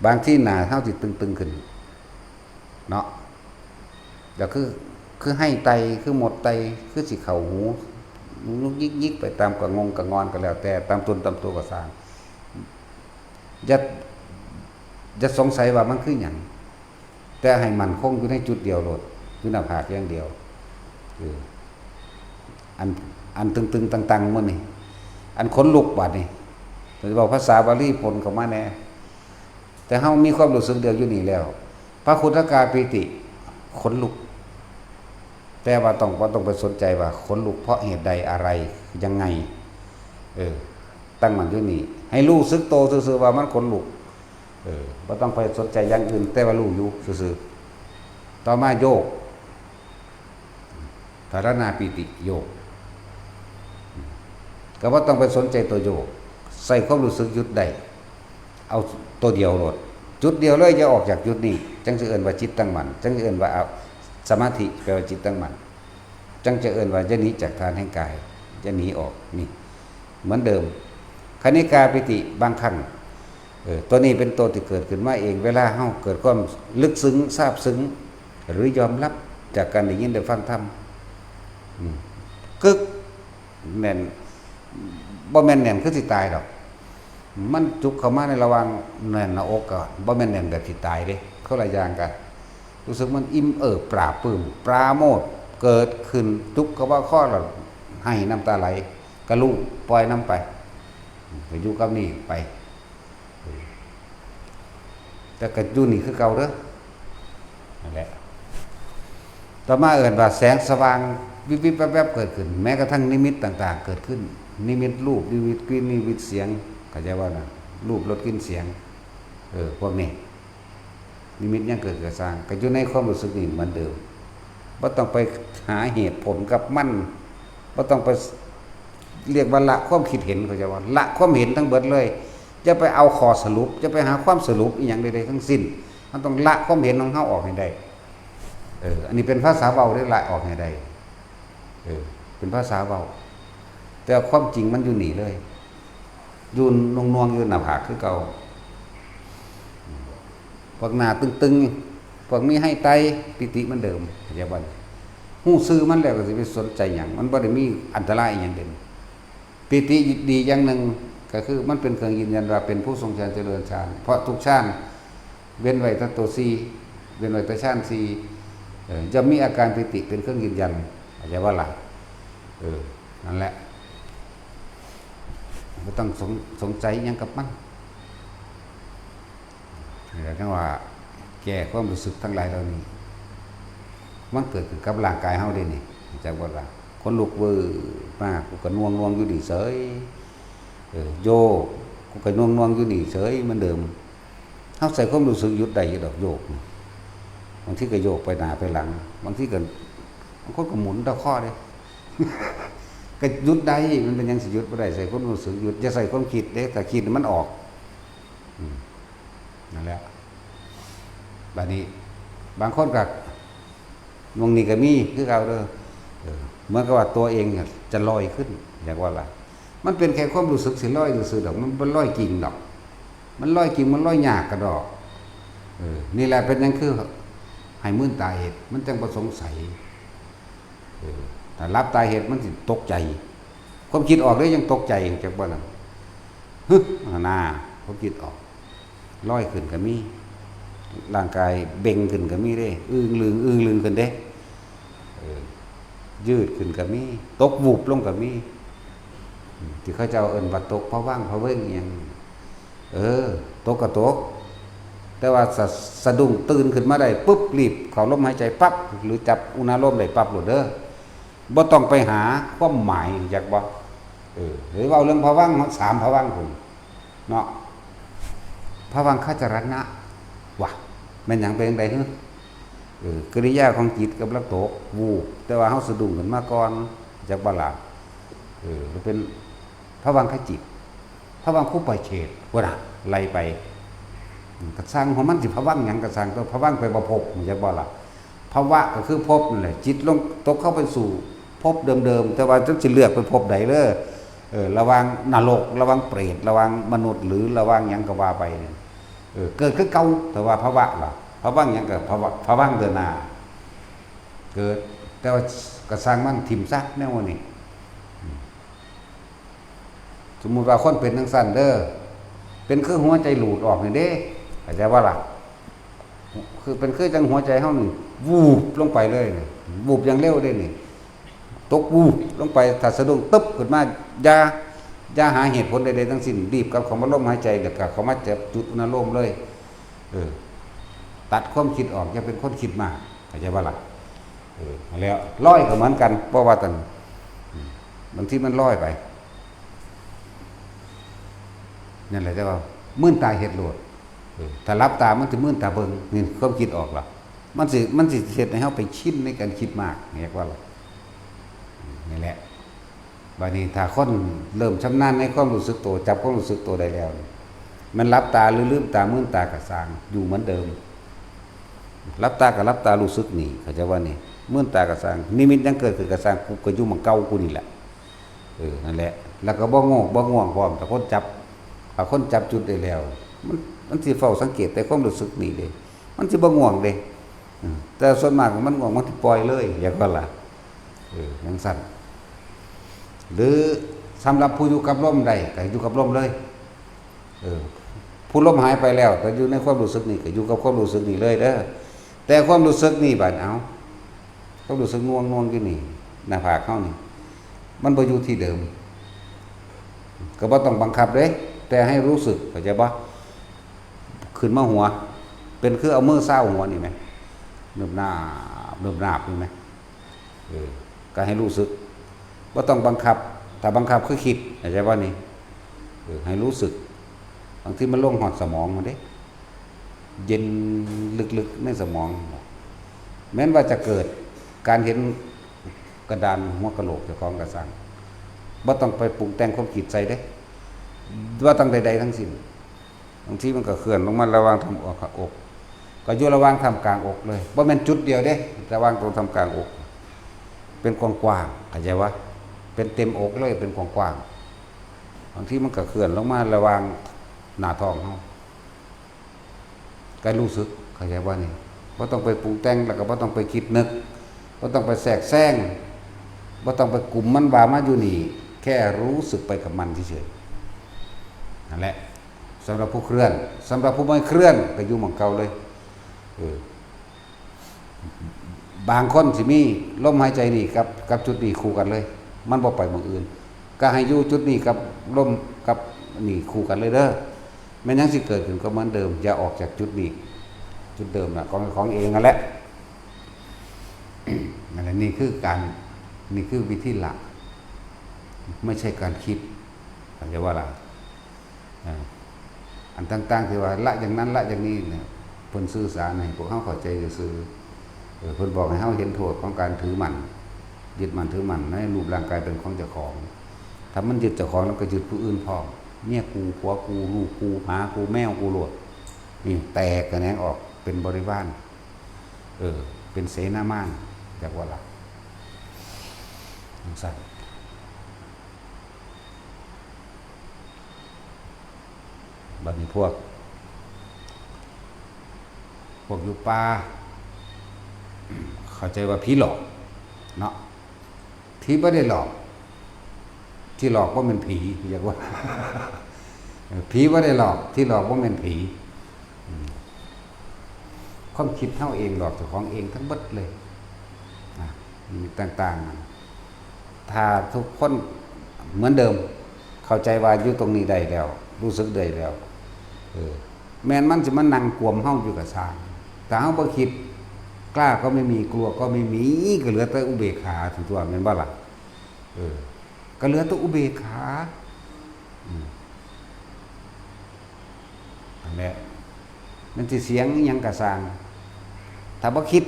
บางทีหน้าเฮาสิตึงๆ ขึ้น เนาะ แล้วคือ คือไฮ่ไต่ คือมดไต่ คือสิเข้าหู ยุกยิกๆ ไปตามกะงงกะงอนก็แล้วแต่ ตามตนตามตัวก็ซ่าง อย่า อย่าสงสัยว่ามันคือหยัง แต่ให้มั่นคงอยู่ในจุดเดียวโลด อยู่หน้าผากอย่างเดียว เออ อัน อันตึงๆ ตังๆ มื้อนี้ อันขนลุกบาดนี้ เว้าภาษาบาลีปนเข้ามาแหน่ แต่เฮามีความรู้สึกเดียวอยู่นี่แล้ว พระคหุทกาปีติ ขนลุก แต่ว่าต้อง บ่ต้องไปสนใจว่าขนลุกเพราะเหตุใด อะไร ยังไง เออ ตั้งมั่นอยู่นี่ ให้รู้สึกโตซื่อๆ ว่ามันขนลุก เออ บ่ต้องไปสนใจอย่างอื่น แต่ว่ารู้อยู่ซื่อๆ ต่อมาโยก ภาวนาปีติโยก ก็บ่ต้องไปสนใจตัวโยก ใส่ความรู้สึกหยุดได้ เอาตัวเดียวโลด จุดเดียวเลย อย่าออกจากจุดนี้ จั่งสิเอิ้นว่าจิตตั้งมั่น จั่งสิเอิ้นว่า เอา สมาธิ แปลว่าจิตตั้งมั่น จั่งจะเอิ้นว่าอย่าหนีจากฐานแห่งกาย อย่าหนีออก นี่ เหมือนเดิม คณิกาปีติ บางครั้ง เออ ตัวนี้เป็นตัวที่เกิดขึ้นมาเอง เวลาเฮาเกิดความลึกซึ้ง ซาบซึ้ง หรือยอมรับจากการได้ยินได้ฟังธรรม อืม กึก แน่น บ่แม่นแน่นคือสิตายดอก มันจุกเข้ามาในระหว่างแน่นหน้าอก ก็บ่แม่นแน่นแบบสิตายเด้ คนละอย่างกัน รู้สึกมันอิ่มเอิบปลาบปลื้ม ปราโมทย์ เกิดขึ้น จุกเข้ามาคอแล้วไห้น้ำตาไหล ก็รู้ ปล่อยนำไป ก็อยู่กับนี่ไป แต่ก็อยู่นี่คือเก่าเด้อ นั่นแหละ ต่อมาเอิ้นว่าแสงสว่างวิบๆ แวบๆ เกิดขึ้น แม้กระทั่งนิมิตต่างๆ เกิดขึ้น นิมิตรูป นิมิตกลิ่น นิมิตเสียง เข้าใจว่านะ รูป รส กลิ่น เสียง เออ พวกนี้ นิมิตหยังเกิดก็ซ่าง ก็อยู่ในความรู้สึกนี่เหมือนเดิม บ่ต้องไปหาเหตุผลกับมัน บ่ต้องไป เรียกว่าละความคิดเห็น เข้าใจว่า ละความเห็นทั้งเบิดเลย อย่าไปเอาข้อสรุป อย่าไปหาความสรุปอีหยังใดๆ ทั้งสิ้น เราต้องละความเห็นของเราออกให้ได้ เออ อันนี้เป็นภาษาเว้าเด้ ละออกให้ได้ เออ เป็นภาษาเว้า แต่ความจริงมันอยู่นี่เลย อยู่น่วงๆ อยู่หน้าผากคือเก่า พวกหน้าตึง ພວກມີໄຮໄຕ ປີຕິມັນເດີມ ເຂົ້າໃຈບໍ່? ຮູ້ຊື່ມັນແລ້ວກໍຊິໄປສົນໃຈຫຍັງ? ມັນບໍ່ໄດ້ມີອັນຕະລາຍອີ່ຫຍັງເດ. ປີຕິດີຢ່າງໜຶ່ງກໍຄືມັນເປັນເຄື່ອງຢືນຢັນວ່າເປັນຜູ້ຊົງຊານຈະເລີນຊານ ເພາະທຸກຊານເວັ້ນໄວ້ແຕ່ໂຕສີ່ ເວັ້ນໄວ້ແຕ່ຊານສີ່ ເອີ ຢ່າມີອາການປີຕິເປັນເຄື່ອງຢືນຢັນ ເຂົ້າໃຈບໍ່ລະ? ເອີ ນັ້ນແຫຼະ ບໍ່ຕ້ອງສົງ ສົງໄສຫຍັງກັບມັນ. ນີ້ແຫຼະ ຈັ່ງວ່າແກ້ຄວາມຮູ້ສຶກທັງຫຼາຍເຫຼົ່ານີ້ ມັນເກີດຂຶ້ນກັບຮ່າງກາຍເຮົາເດ້ນີ້ ຮູ້ຈັກບໍ່ລະ? ຂົນລຸກເວີມາ ກູກໍໜ່ວງໆຢູ່ນີ້ເສີຍ ເອີ ໂຍກ ກູກໍໜ່ວງໆຢູ່ນີ້ເສີຍ ມັນເດີມ. ເຮົາໃຊ້ຄວາມຮູ້ສຶກຢຸດໄດ້ຢູ່ດອກໂຍກ ບາງທີກໍໂຍກໄປໜ້າໄປຫຼັງ ບາງທີກໍ ບາງຄົນກໍໝູນດອກຄໍເດ້ ກໍຢຸດໄດ້. ມັນເປັນຫຍັງຊິຢຸດບໍ່ໄດ້? ໃຊ້ຄວາມຮູ້ສຶກຢຸດ ຢ່າໃຊ້ຄວາມຄິດເດ້ ຖ້າຄິດມັນອອກ. ອືມ ນັ້ນແຫຼະ ບາດນີ້ບາງຄົນກໍ ໝ່ອງນີ້ກໍມີຄືເກົ່າເດີ ເອີ ເໝືອນກັບວ່າຕົວເອງຈະລອຍຂຶ້ນ ຢາກວ່າລະ ມັນເປັນແຄ່ຄວາມຮູ້ສຶກຊິລອຍຊື່ໆດອກ ມັນບໍ່ລອຍຈິງດອກ ມັນລອຍຈິງ ມັນລອຍຍາກກະດອກ. ເອີ ນີ້ແຫຼະເປັນຫຍັງຄືໃຫ້ມືນຕາເຮັດ ມັນຈັ່ງບໍ່ສົງໄສ. ເອີ ຖ້າຫຼັບຕາເຮັດມັນຊິຕົກໃຈ ຄວາມຄິດອອກເດ້ຍັງຕົກໃຈ ຈັກບໍ່ນະ? ຫຶ ຫັ້ນນາ ຄວາມຄິດອອກ ລອຍຂຶ້ນກໍມີ ຮ່າງກາຍເບັ່ງຂຶ້ນກໍມີເດ້ ອຶ້ງລຶງ ອຶ້ງລຶງຂຶ້ນເດ້ ເອີ ຍືດຂຶ້ນກໍມີ ຕົກວູບລົງກໍມີ ອືມ ທີ່ເຂົາເຈົ້າເອີ້ນວ່າຕົກພະວັງພະເວັງອີ່ຫຍັງ ເອີ ຕົກກໍຕົກ ແຕ່ວ່າສະ ສະດຸ້ງຕື່ນຂຶ້ນມາໄດ້ປຶບ ຣີບເຂົ້າລົມຫາຍໃຈປັບ ຫຼືຈັບອຸນາໂລມໄດ້ປັບໂລດເດີ ບໍ່ຕ້ອງໄປຫາຄວາມໝາຍ ຮູ້ຈັກບໍ່? ເອີ ຫຼືເວົ້າເລື່ອງພະວັງ ສາມພະວັງພຸ້ນເນາະ ພະວັງຄະຈະລະນະ ວະ ແມ່ນຫຍັງ ເປັນຈັ່ງໃດຫື? ເອີ ກິລິຍາຂອງຈິດກຳລັງຕົກ ວູບ ແຕ່ວ່າເຮົາສະດຸ້ງຂຶ້ນມາກ່ອນ ຈັກບໍ່ລະ? ເອີ ມັນເປັນພະວັງຄະຈິດ ພະວັງຄຸປະເຂດ ພຸ້ນນະ ໄລ່ໄປ ອືມ ກະຊ່າງຂອງມັນ ຊິພະວັງຫຍັງກະຊ່າງ ແຕ່ພະວັງແປວ່າພົບ ຮູ້ຈັກບໍ່ລະ? ພະວະກໍຄືພົບນັ້ນແຫຼະ ຈິດລົງຕົກເຂົ້າໄປສູ່ພົບເດີມໆ ແຕ່ວ່າຈັກຊິເລືອກໄປພົບໃດເດີ ເອີ ລະຫວ່າງນະລົກ ລະຫວ່າງເປດ ລະຫວ່າງມະນຸດ ຫຼືລະຫວ່າງຫຍັງກໍວ່າໄປ ເອີ ເກີດຄືເກົ່າ ແຕ່ວ່າພະວະລະ ພະວັງຫຍັງກໍພະວະ ພະວັງເດີນໜ້າ ເກີດ ແຕ່ວ່າກະຊ່າງມັນ ຖິ້ມຊະແນວນີ້. ອືມ ສົມມຸດວ່າຄົນເປັນຈັ່ງຊັ້ນເດີ ເປັນຄືຫົວໃຈຫຼູດອອກນີ້ເດ້ ເຂົ້າໃຈບໍ່ລະ? ຄືເປັນຄືຈັ່ງຫົວໃຈເຮົານີ້ ວູບລົງໄປເລີຍນີ້ ວູບຢ່າງເລັວເດ້ນີ້ ຕົກວູບລົງໄປ ຖ້າສະດຸ້ງຕຶບຂຶ້ນມາ ຢ່າ ຢ່າຫາເຫດຜົນໃດໆທັງສິ້ນ ຣີບກັບເຂົ້າມາລົມຫາຍໃຈ ແລ້ວກໍເຂົ້າມາຈັບຈຸດອຸນາໂລມເລີຍ. ເອີ ຕັດຄວາມຄິດອອກ ຢ່າເປັນຄົນຄິດມາກ ເຂົ້າໃຈບໍ່ລະ? ເອີ ຫັ້ນແຫຼະ ລອຍກໍເໝືອນກັນ ບໍ່ວ່າແຕ່ ອືມ ບາງທີມັນລອຍໄປ ນັ້ນແຫຼະ ແຕ່ວ່າມືນຕາເຮັດໂລດ ເອີ ຖ້າຫຼັບຕາມັນຊິມືນຕາເບິ່ງ ນີ້ຄວາມຄິດອອກລະ ມັນຊິ ມັນຊິເຮັດໃຫ້ເຮົາໄປຊິນໃນການຄິດມາກ ເຮັດວ່າລະ ນີ້ແຫຼະ. ບາດນີ້ຖ້າຄົນເລີ່ມຊຳນານໃນຄວາມຮູ້ສຶກໂຕ ຈັບຄວາມຮູ້ສຶກໂຕໄດ້ແລ້ວ ແມ່ນຫຼັບຕາ ຫຼືລືມຕາ ມືນຕາກະຊ່າງ ຢູ່ເໝືອນເດີມ ຫຼັບຕາກະຫຼັບຕາ ຮູ້ສຶກນີ້ ເຂົ້າໃຈບໍ່ນີ້? ມືນຕາກະຊ່າງ ນິມິດຫຍັງເກີດຂຶ້ນກະຊ່າງ ກູກໍຢູ່ໝ່ອງເກົ່າກູນີ້ແຫຼະ ເອີ ນັ້ນແຫຼະ ແລ້ວກໍບໍ່ໂງກບໍ່ງ່ວງພ້ອມ ຖ້າຄົນຈັບ ຖ້າຄົນຈັບຈຸດໄດ້ແລ້ວ ມັນ ມັນຊິເຝົ້າສັງເກດແຕ່ຄວາມຮູ້ສຶກນີ້ເດ້ ມັນຊິບໍ່ງ່ວງເດ້ ອືມ ແຕ່ສ່ວນມາກມັນງ່ວງ ມັນຊິປ່ອຍເລີຍ ຢ່າງນັ້ນລະ ເອີ ຈັ່ງຊັ້ນ ຫຼືສຳລັບຜູ້ຢູ່ກັບລົມໄດ້ ກໍຢູ່ກັບລົມເລີຍ ເອີ ຜູ້ລົມຫາຍໄປແລ້ວ ກໍຢູ່ໃນຄວາມຮູ້ສຶກນີ້ ກໍຢູ່ກັບຄວາມຮູ້ສຶກນີ້ເລີຍເດີ ແຕ່ຄວາມຮູ້ສຶກນີ້ບາດ ເອົາ ຄວາມຮູ້ສຶກໜ່ວງໆຢູ່ນີ້ ໜ້າຜາກເຮົານີ້ ມັນບໍ່ຢູ່ທີ່ເດີມ ກໍບໍ່ຕ້ອງບັງຄັບເດ້ ແຕ່ໃຫ້ຮູ້ສຶກ ເຂົ້າໃຈບໍ່? ຂຶ້ນມາຫົວ ເປັນຄືເອົາມືຊາວຫົວນີ້ແມ ໜຶບໜາບ ໜຶບໜາບນີ້ແມ ເອີ ກໍໃຫ້ຮູ້ສຶກ ບໍ່ຕ້ອງບັງຄັບ ຖ້າບັງຄັບຄືຄິດ ເຂົ້າໃຈບໍ່ນີ້? ເອີ ໃຫ້ຮູ້ສຶກ ບາງທີມັນລົງຮອດສະໝອງພຸ້ນເດ້ ເຢັນເລິກໆໃນສະໝອງ ແມ່ນວ່າຈະເກີດການເຫັນກະດານຫົວກະໂຫຼກເຈົ້າຂອງກະຊ່າງ ບໍ່ຕ້ອງໄປປຸງແຕ່ງຄວາມຄິດໃສ່ເດ້ ບໍ່ຕ້ອງໃດໆທັງສິ້ນ ບາງທີມັນກໍເຄື່ອນລົງມາລະຫວ່າງທຳ ອກ ອກ ກໍຢູ່ລະຫວ່າງທ່າມກາງອົກເລີຍ ບໍ່ແມ່ນຈຸດດຽວເດ້ ລະຫວ່າງຕົງທ່າມກາງອົກ ເປັນກວ້າງໆ ເຂົ້າໃຈບໍ່? ເປັນເຕັມອົກເລີຍ ເປັນກວ້າງໆ ບາງທີມັນກໍເຄື່ອນລົງມາລະຫວ່າງໜ້າທ້ອງເຮົາ ກໍຮູ້ສຶກ ເຂົ້າໃຈບໍ່ນີ້? ເພ ບໍ່ຕ້ອງໄປປຸງແຕ່ງ ແລ້ວກໍບໍ່ຕ້ອງໄປຄິດນຶກ, ບໍ່ຕ້ອງໄປແຊກແຊງ, ບໍ່ຕ້ອງໄປກຸມມັນວ່າມາຢູ່ນີ້, ແຄ່ຮູ້ສຶກໄປກັບມັນເສີຍໆ ນັ້ນແຫຼະ. ສຳລັບຜູ້ເຄື່ອນ, ສຳລັບຜູ້ບໍ່ເຄື່ອນກໍຢູ່ໝ່ອງເກົ່າເລີຍ. ເອີ ບາງຄົນຊິມີລົມຫາຍໃຈນີ້ກັບ ກັບຈຸດນີ້ຄູ່ກັນເລີຍ, ມັນບໍ່ໄປໝ່ອງອື່ນ, ກໍໃຫ້ຢູ່ຈຸດນີ້ກັບລົມ ກັບນີ້ຄູ່ກັນເລີຍເດີ້. ແມ່ນຫຍັງຊິເກີດຂຶ້ນກໍເໝືອນເດີມ, ຢ່າອອກຈາກຈຸດນີ້, ຈຸດເດີມນະ ຂອງ ຂອງເອງນັ້ນແຫຼະ. ນັ້ນແຫຼະ ນີ້ຄືການ ນີ້ຄືວິທີລະ ໄມ່ໃຊ່ການຄິດ, ເຂົ້າໃຈບໍ່ລະ? ເອີ ອັນຕ່າງໆທີ່ວ່າລະຢ່າງນັ້ນລະຢ່າງນີ້ນະ ເພິ່ນສື່ສານໃຫ້ພວກເຮົາເຂົ້າໃຈຊື່ໆ. ເອີ ເພິ່ນບອກໃຫ້ເຮົາເຫັນໂທດຂອງການຖືໝັ້ນ ຍຶດໝັ້ນຖືໝັ້ນໃນຮູບຮ່າງກາຍເປັນຂອງເຈົ້າຂອງ. ຖ້າມັນຍຶດເຈົ້າຂອງແລ້ວກໍຍຶດຜູ້ອື່ນພ້ອມ, ເມຍກູ, ຜົວກູ, ລູກກູ, ໝາກູ, ແມວກູໂລດ. ນີ້ແຕກຂະແໜງອອກເປັນບໍລິວານ, ເອີ ເປັນເສນາມານ, ຈັກວ່າລະ ຈັ່ງຊັ້ນ. ບັດນີ້ພວກ ພວກຢູ່ປ່າ ເຂົ້າໃຈວ່າຜີຫຼອກເນາະ. ຜີບໍ່ໄດ້ຫຼອກ, ທີ່ຫຼອກບໍ່ແມ່ນຜີ, ຢາກວ່າ ເອີ ຜີບໍ່ໄດ້ຫຼອກ, ທີ່ຫຼອກບໍ່ແມ່ນຜີ. ອືມ ຄວາມຄິດເຮົາເອງຫຼອກເຈົ້າຂອງເອງທັງເບິດເລີຍນະ, ມີຕ່າງໆ. ຖ້າທຸກຄົນເໝືອນເດີມ, ເຂົ້າໃຈວ່າຢູ່ຕົງນີ້ໄດ້ແລ້ວ, ຮູ້ສຶກໄດ້ແລ້ວ, ເອີ ແມ່ນມັນຊິມານັ່ງກວມເຮົາຢູ່ກະຊ່າງ, ຖ້າເຮົາບໍ່ຄິດ, ກ້າກໍໄມ່ມີ, ກົວກໍໄມ່ມີ, ກໍເຫຼືອແຕ່ອຸເບກຂາເທົ່ານັ້ນຕົວະ, ແມ່ນບໍ່ລະ? ເອີ ກໍເຫຼືອແຕ່ອຸເບກຂາ. ອືມ ນັ້ນແຫຼະ ມັນຊິສຽງອີ່ຫຍັງກໍຊ່າງ, ຖ້າບໍ່ຄິດ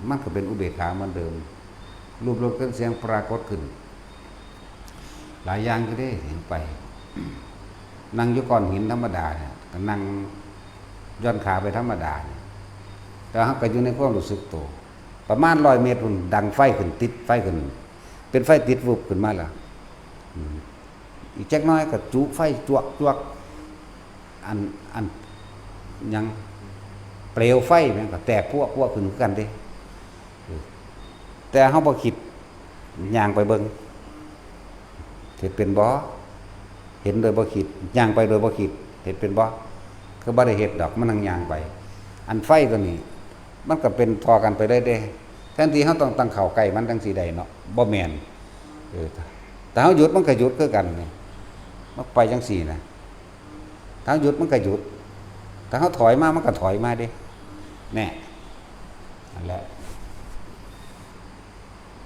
ມັນກໍເປັນອຸເບກຂາເໝືອນເດີມ. ຮູບລົດເຄື່ອງສຽງປາກົດຂຶ້ນຫຼາຍຢ່າງຢູ່ເດ້. ເຫັນໄປ ນັ່ງຢູ່ກ້ອນຫີນທຳມະດານີ້ ກໍນັ່ງຢ່ອນຂາໄປທຳມະດານີ້, ແຕ່ເຮົາກໍຢູ່ໃນຄວາມຮູ້ສຶກໂຕ. ປະມານຮ້ອຍເມດພຸ້ນ ດັງໄຟຂຶ້ນ, ຕິດໄຟຂຶ້ນ, ເປັນໄຟຕິດວຶບຂຶ້ນມາແລ້ວ. ອືມ ອີກຈັກໜ້ອຍກໍຈຸໄຟຈວກໆ, ອັນ ອັນຫຍັງ ເປລວໄຟແມ່ນກໍແຕກພວກໆຂຶ້ນຄືກັນເດ້. ເອີ ແຕ່ເຮົາບໍ່ຄິດ ຍ່າງໄປເບິ່ງ ເຮັດເປັນບໍ່? ເຫັນໂດຍບໍ່ຄິດ, ຍ່າງໄປໂດຍບໍ່ຄິດ, ເຮັດເປັນບໍ່? ຄືບໍ່ໄດ້ເຮັດດອກ, ມັນຍັງຍ່າງໄປ. ອັນໄຟຕົວນີ້ ມັນກໍເປັນຕໍ່ກັນໄປເລີຍເດ້. ແທນທີ່ເຮົາຕ້ອງຕັ້ງເຂົ້າໃກ້ມັນຈັ່ງຊິໄດ້ເນາະ, ບໍ່ແມ່ນ. ເອີ ຖ້າເຮົາຢຸດ ມັນກໍຢຸດຄືກັນນີ້, ມັນໄປຈັ່ງຊີ້ນະ. ຖ້າເຮົາຢຸດ ມັນກໍຢຸດ, ຖ້າເຮົາຖອຍມາ ມັນກໍຖອຍມາເດ້. ແນ່ ນັ້ນແຫຼະ.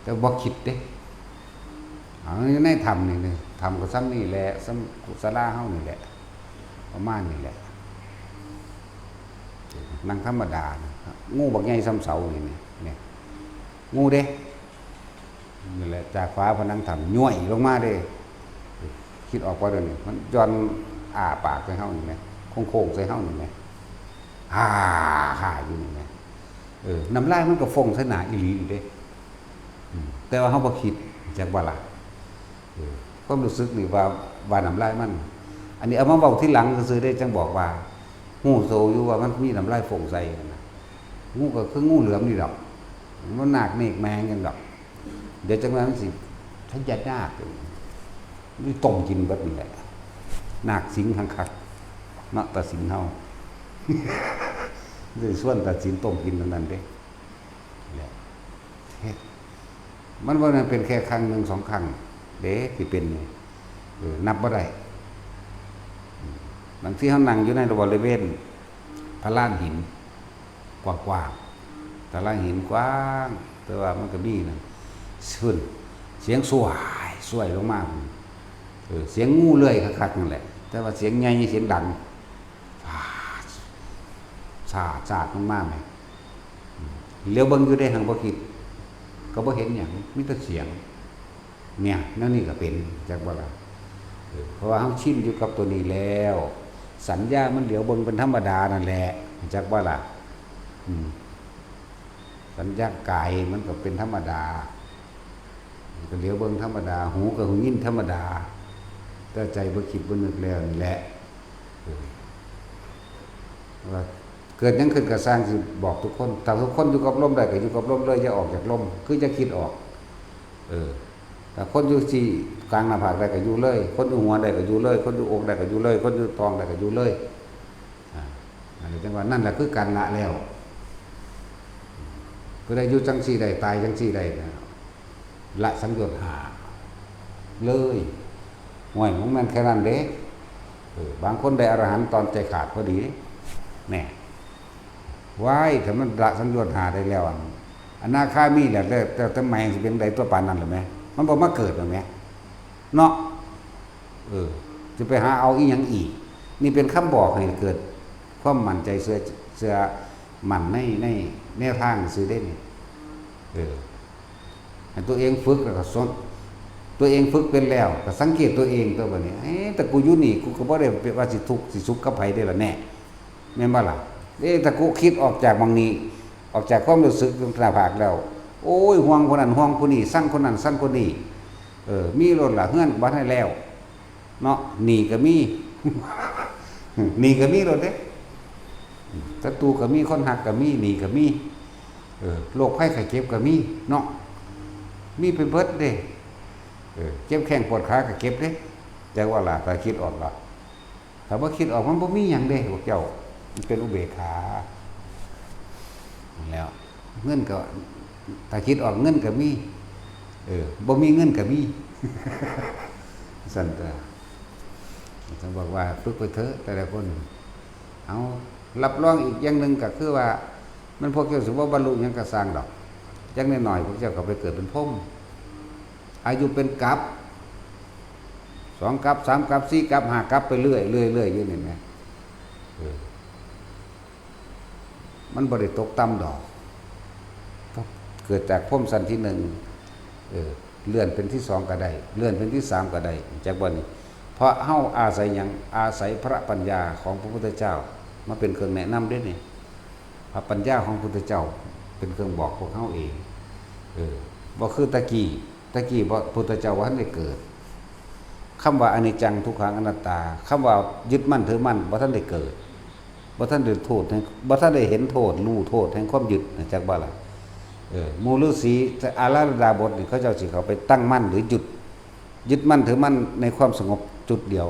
ແຕ່ບໍ່ຄິດເດ້. ເອົາ ຢູ່ໃນຖ້ຳນີ້ ຖ້ຳກໍສ່ຳນີ້ແຫຼະ, ສ່ຳສາລາເຮົານີ້ແຫຼະ, ປະມານນີ້ແຫຼະ. ນັ່ງທຳມະດາ, ງູບັກໃຫຍ່ສ່ຳເສົານີ້ ນີ້ ງູເດ້. ນັ້ນແຫຼະ, ຈາກຝາຜະໜັງຖ້ຳຍ້ອຍລົງມາເດ້. ຄິດອອກບໍ່ດຽວນີ້? ມັນຢ່ອນອ້າປາກໃສ່ເຮົານີ້ແໝ່, ໂຄ້ງໆໃສ່ເຮົານີ້ແໝ່, ຮ່າໆຢູ່ນີ້ແໝ່. ເອີ ນ້ຳລາຍມັນກໍຟົ້ງໃສ່ໜ້າອີ່ຫຼີຢູ່ເດ້. ອືມ ແຕ່ວ່າເຮົາບໍ່ຄິດ, ຈັກວ່າລະ. ເອີ ຄວາມຮູ້ສຶກນີ້ວ່າ ວ່ານ້ຳລາຍມັນ, ອັນນີ້ເອົາມາເວົ້າທີຫຼັງຊື່ໆເດ້, ຈັ່ງບອກວ່າ ຮູ້ໂຕຢູ່ວ່າມັນມີນ້ຳລາຍຟົ້ງໃສ່ຫັ້ນນະ. ງູກໍຄືງູເຫຼືອມນີ້ດອກ, ມັນນາກເນກແມງຫຍັງດອກ. ດຽວຈັກໜ້ອຍມັນຊິພະຍານາກ ມັນຕົ້ມກິນເບິດນີ້ແຫຼະ. ນາກສິງຄັກໆເນາະ, ຕາສິງເຮົາ ໄດ້ຊວນຕາສິງຕົ້ມກິນເທົ່ານັ້ນເດ້. ແຫຼະ ເຮັດ ມັນບໍ່ແມ່ນເປັນແຄ່ຄັ້ງໜຶ່ງສອງຄັ້ງເດ້ທີ່ເປັນນີ້, ເອີ ນັບບໍ່ໄດ້. ບາງທີເຮົານັ່ງຢູ່ໃນບໍລິເວນ ພະລານຫີນກວ້າງໆ, ພະລານຫີນກວ້າງ, ແຕ່ວ່າມັນກໍມີນັ້ນ ຊຶ້ນ ສຽງສວາຍ ສວາຍລົງມາ, ເອີ ສຽງງູເລື່ອຍຄັກໆນັ້ນແຫຼະ, ແຕ່ວ່າສຽງໃຫຍ່ ສຽງດັງ ຟາດ ສາດ ສາດລົງມາແໝ່. ອືມ ຫຼຽວເບິ່ງຢູ່ເດ້ ຫາກບໍ່ຄິດ ກໍບໍ່ເຫັນຫຍັງ, ມີແຕ່ສຽງ. ເນຍ ແນວນີ້ກໍເປັນ ຈັກບໍ່ລະ? ເອີ ເພາະວ່າເຮົາຊິນຢູ່ກັບຕົວນີ້ແລ້ວ, ສັນຍາມັນຫຼຽວເບິ່ງເປັນທຳມະດານັ້ນແຫຼະ, ຈັກບໍ່ລະ? ອືມ ສັນຍາກາຍມັນກໍເປັນທຳມະດາ, ມັນກໍຫຼຽວເບິ່ງທຳມະດາ, ຫູກໍຫູຍິນທຳມະດາ, ແຕ່ໃຈບໍ່ຄິດບໍ່ນຶກແລ້ວນີ້ແຫຼະ. ເອີ ວ່າ ເກີດຫຍັງຂຶ້ນກໍຊ່າງ ຊິບອກທຸກຄົນ, ຖ້າທຸກຄົນຢູ່ກັບລົມໄດ້ກໍຢູ່ກັບລົມເລີຍ, ຢ່າອອກຈາກລົມ, ຄືຢ່າຄິດອອກ. ເອີ ຖ້າຄົນຢູ່ທີ່ກາງໜ້າຜາກໄດ້ກໍຢູ່ເລີຍ, ຄົນຢູ່ຫົວໄດ້ກໍຢູ່ເລີຍ, ຄົນຢູ່ອົກໄດ້ກໍຢູ່ເລີຍ, ຄົນຢູ່ທ້ອງໄດ້ກໍຢູ່ເລີຍ. ອ່າ ອັນນີ້ຈັ່ງວ່າ ນັ້ນແຫຼະຄືການລະແລ້ວ. ຜູ້ໃດຢູ່ຈັ່ງຊີ້ໄດ້, ຕາຍຈັ່ງຊີ້ໄດ້ນະ, ລະສັງໂຍດຫ້າເລີຍ. ໂອ້ຍ ມັນແມ່ນແຄ່ນັ້ນເດ້. ເອີ ບາງຄົນໄດ້ອະລະຫັນຕອນໃຈຂາດພໍດີເດ້. ແນ່ ວ້າຍ ຖ້າມັນລະສັງໂຍດຫ້າໄດ້ແລ້ວ ອັນ ອະນາຄາມີແລ້ວ, ແຕ່ ແຕ່ ແຕ່ໃໝ່ຊິເປັນໃດຕົວະປານນັ້ນລະແມະ, ມັນບໍ່ມາເກີດລະແມະ ເນາະ. ເອີ ຈະໄປຫາເອົາອີ່ຫຍັງອີກ? ນີ້ເປັນຄຳບອກໃຫ້ເກີດຄວາມໝັ້ນໃຈ ເຊື່ອ ເຊື່ອໝັ້ນໃນ ໃນແນວທາງຊື່ເດ້ນີ້. ເອີ ໃຫ້ຕົວເອງຝຶກ ແລ້ວກໍສົນ ຕົວເອງຝຶກເປັນແລ້ວ ກໍສັງເກດຕົວເອງຕົວະບັດນີ້. ເອີ ແຕ່ກູຢູ່ນີ້ ກູກໍບໍ່ໄດ້ວ່າຊິທຸກຊິສຸກກັບໃຜເດ້ລະແນ່. ແມ່ນບໍ່ລະ? ເອີ ຕະກຸຄິດອອກຈາກໝ່ອງນີ້ ອອກຈາກຄວາມຮູ້ສຶກໜ້າຜາກແລ້ວ, ໂອ້ຍ ຫ່ວງຜູ້ນັ້ນຫ່ວງຜູ້ນີ້, ຊັງຄົນນັ້ນຊັງຄົນນີ້. ເອີ ມີໂລດລະ, ເຮືອນກໍບໍ່ທັນໄດ້ແລ້ວເນາະ, ໜີ້ກໍມີ ໜີ້ກໍມີໂລດເດ້. ສັດຕູກໍມີ, ຄົນຮັກກໍມີ, ໜີ້ກໍມີ. ເອີ ໂລກໄພໄຂ້ເຈັບກໍມີເນາະ, ມີໄປເບິດເດ້. ເອີ ເຈັບແຂ້ງປວດຂາກໍເຈັບເດ້. ແຕ່ວ່າລະ ຖ້າຄິດອອກລະ ຖ້າບໍ່ຄິດອອກ ມັນບໍ່ມີຫຍັງເດ້ພວກເຈົ້າ, ມັນເປັນອຸເບກຂາ. ແລ້ວເງິນກໍ ຖ້າຄິດອອກເງິນກໍມີ, ເອີ ບໍ່ມີເງິນກໍມີ. ຊັ້ນຕົວະ. ຕ້ອງບອກວ່າຝຶກໄປເຖາະແຕ່ລະຄົນ. ເອົາ ຮັບຮອງອີກຢ່າງໜຶ່ງກໍຄືວ່າ ມັນພວກເຈົ້າຊິບໍ່ບັນລຸຫຍັງກໍຊ່າງດອກ, ຢ່າງໜ້ອຍໆພວກເຈົ້າກໍໄປເກີດເປັນພົມ. ອາຍຸເປັນກັບ, ສອງກັບ, ສາມກັບ, ສີ່ກັບ, ຫ້າກັບ ໄປເລື້ອຍໆຢູ່ນີ້ແໝ. ເອີ ມັນບໍ່ໄດ້ຕົກຕ່ຳດອກ. ເກີດຈາກພົມຊັ້ນທີໜຶ່ງ, ເອີ ເລື່ອນເປັນທີສອງກໍໄດ້, ເລື່ອນເປັນທີສາມກໍໄດ້, ຈັກບໍ່ນີ້? ເພາະເຮົາອາໄສຫຍັງ? ອາໄສພະປັນຍາຂອງພະພຸດທະເຈົ້າມາເປັນເຄື່ອງແນະນຳເດ້ນີ້. ພະປັນຍາຂອງພຸດທະເຈົ້າເປັນເຄື່ອງບອກພວກເຮົາເອງ. ເອີ ບໍ່ຄືຕະກີ້, ຕະກີ້ບໍ່ ພຸດທະເຈົ້າບໍ່ທັນໄດ້ເກີດ. ຄຳວ່າອະນິດຈັງ ທຸກຂັງ ອະນັດຕາ, ຄຳວ່າຍຶດໝັ້ນຖືໝັ້ນບໍ່ທັນໄດ້ເກີດ, ບໍ່ທັນໄດ້ໂທດແຫ່ງ ບໍ່ທັນໄດ້ເຫັນໂທດ ຮູ້ໂທດແຫ່ງຄວາມຍຶດນະ, ຈັກບໍ່ລະ? ເອີ ໝູ່ລືສີອາລາດາບົດນີ້ ເຂົາເຈົ້າຊິເຂົ້າໄປຕັ້ງໝັ້ນ ຫຼື ຍຶດ ຍຶດໝັ້ນຖືໝັ້ນໃນຄວາມສະຫງົບຈຸດດຽວ.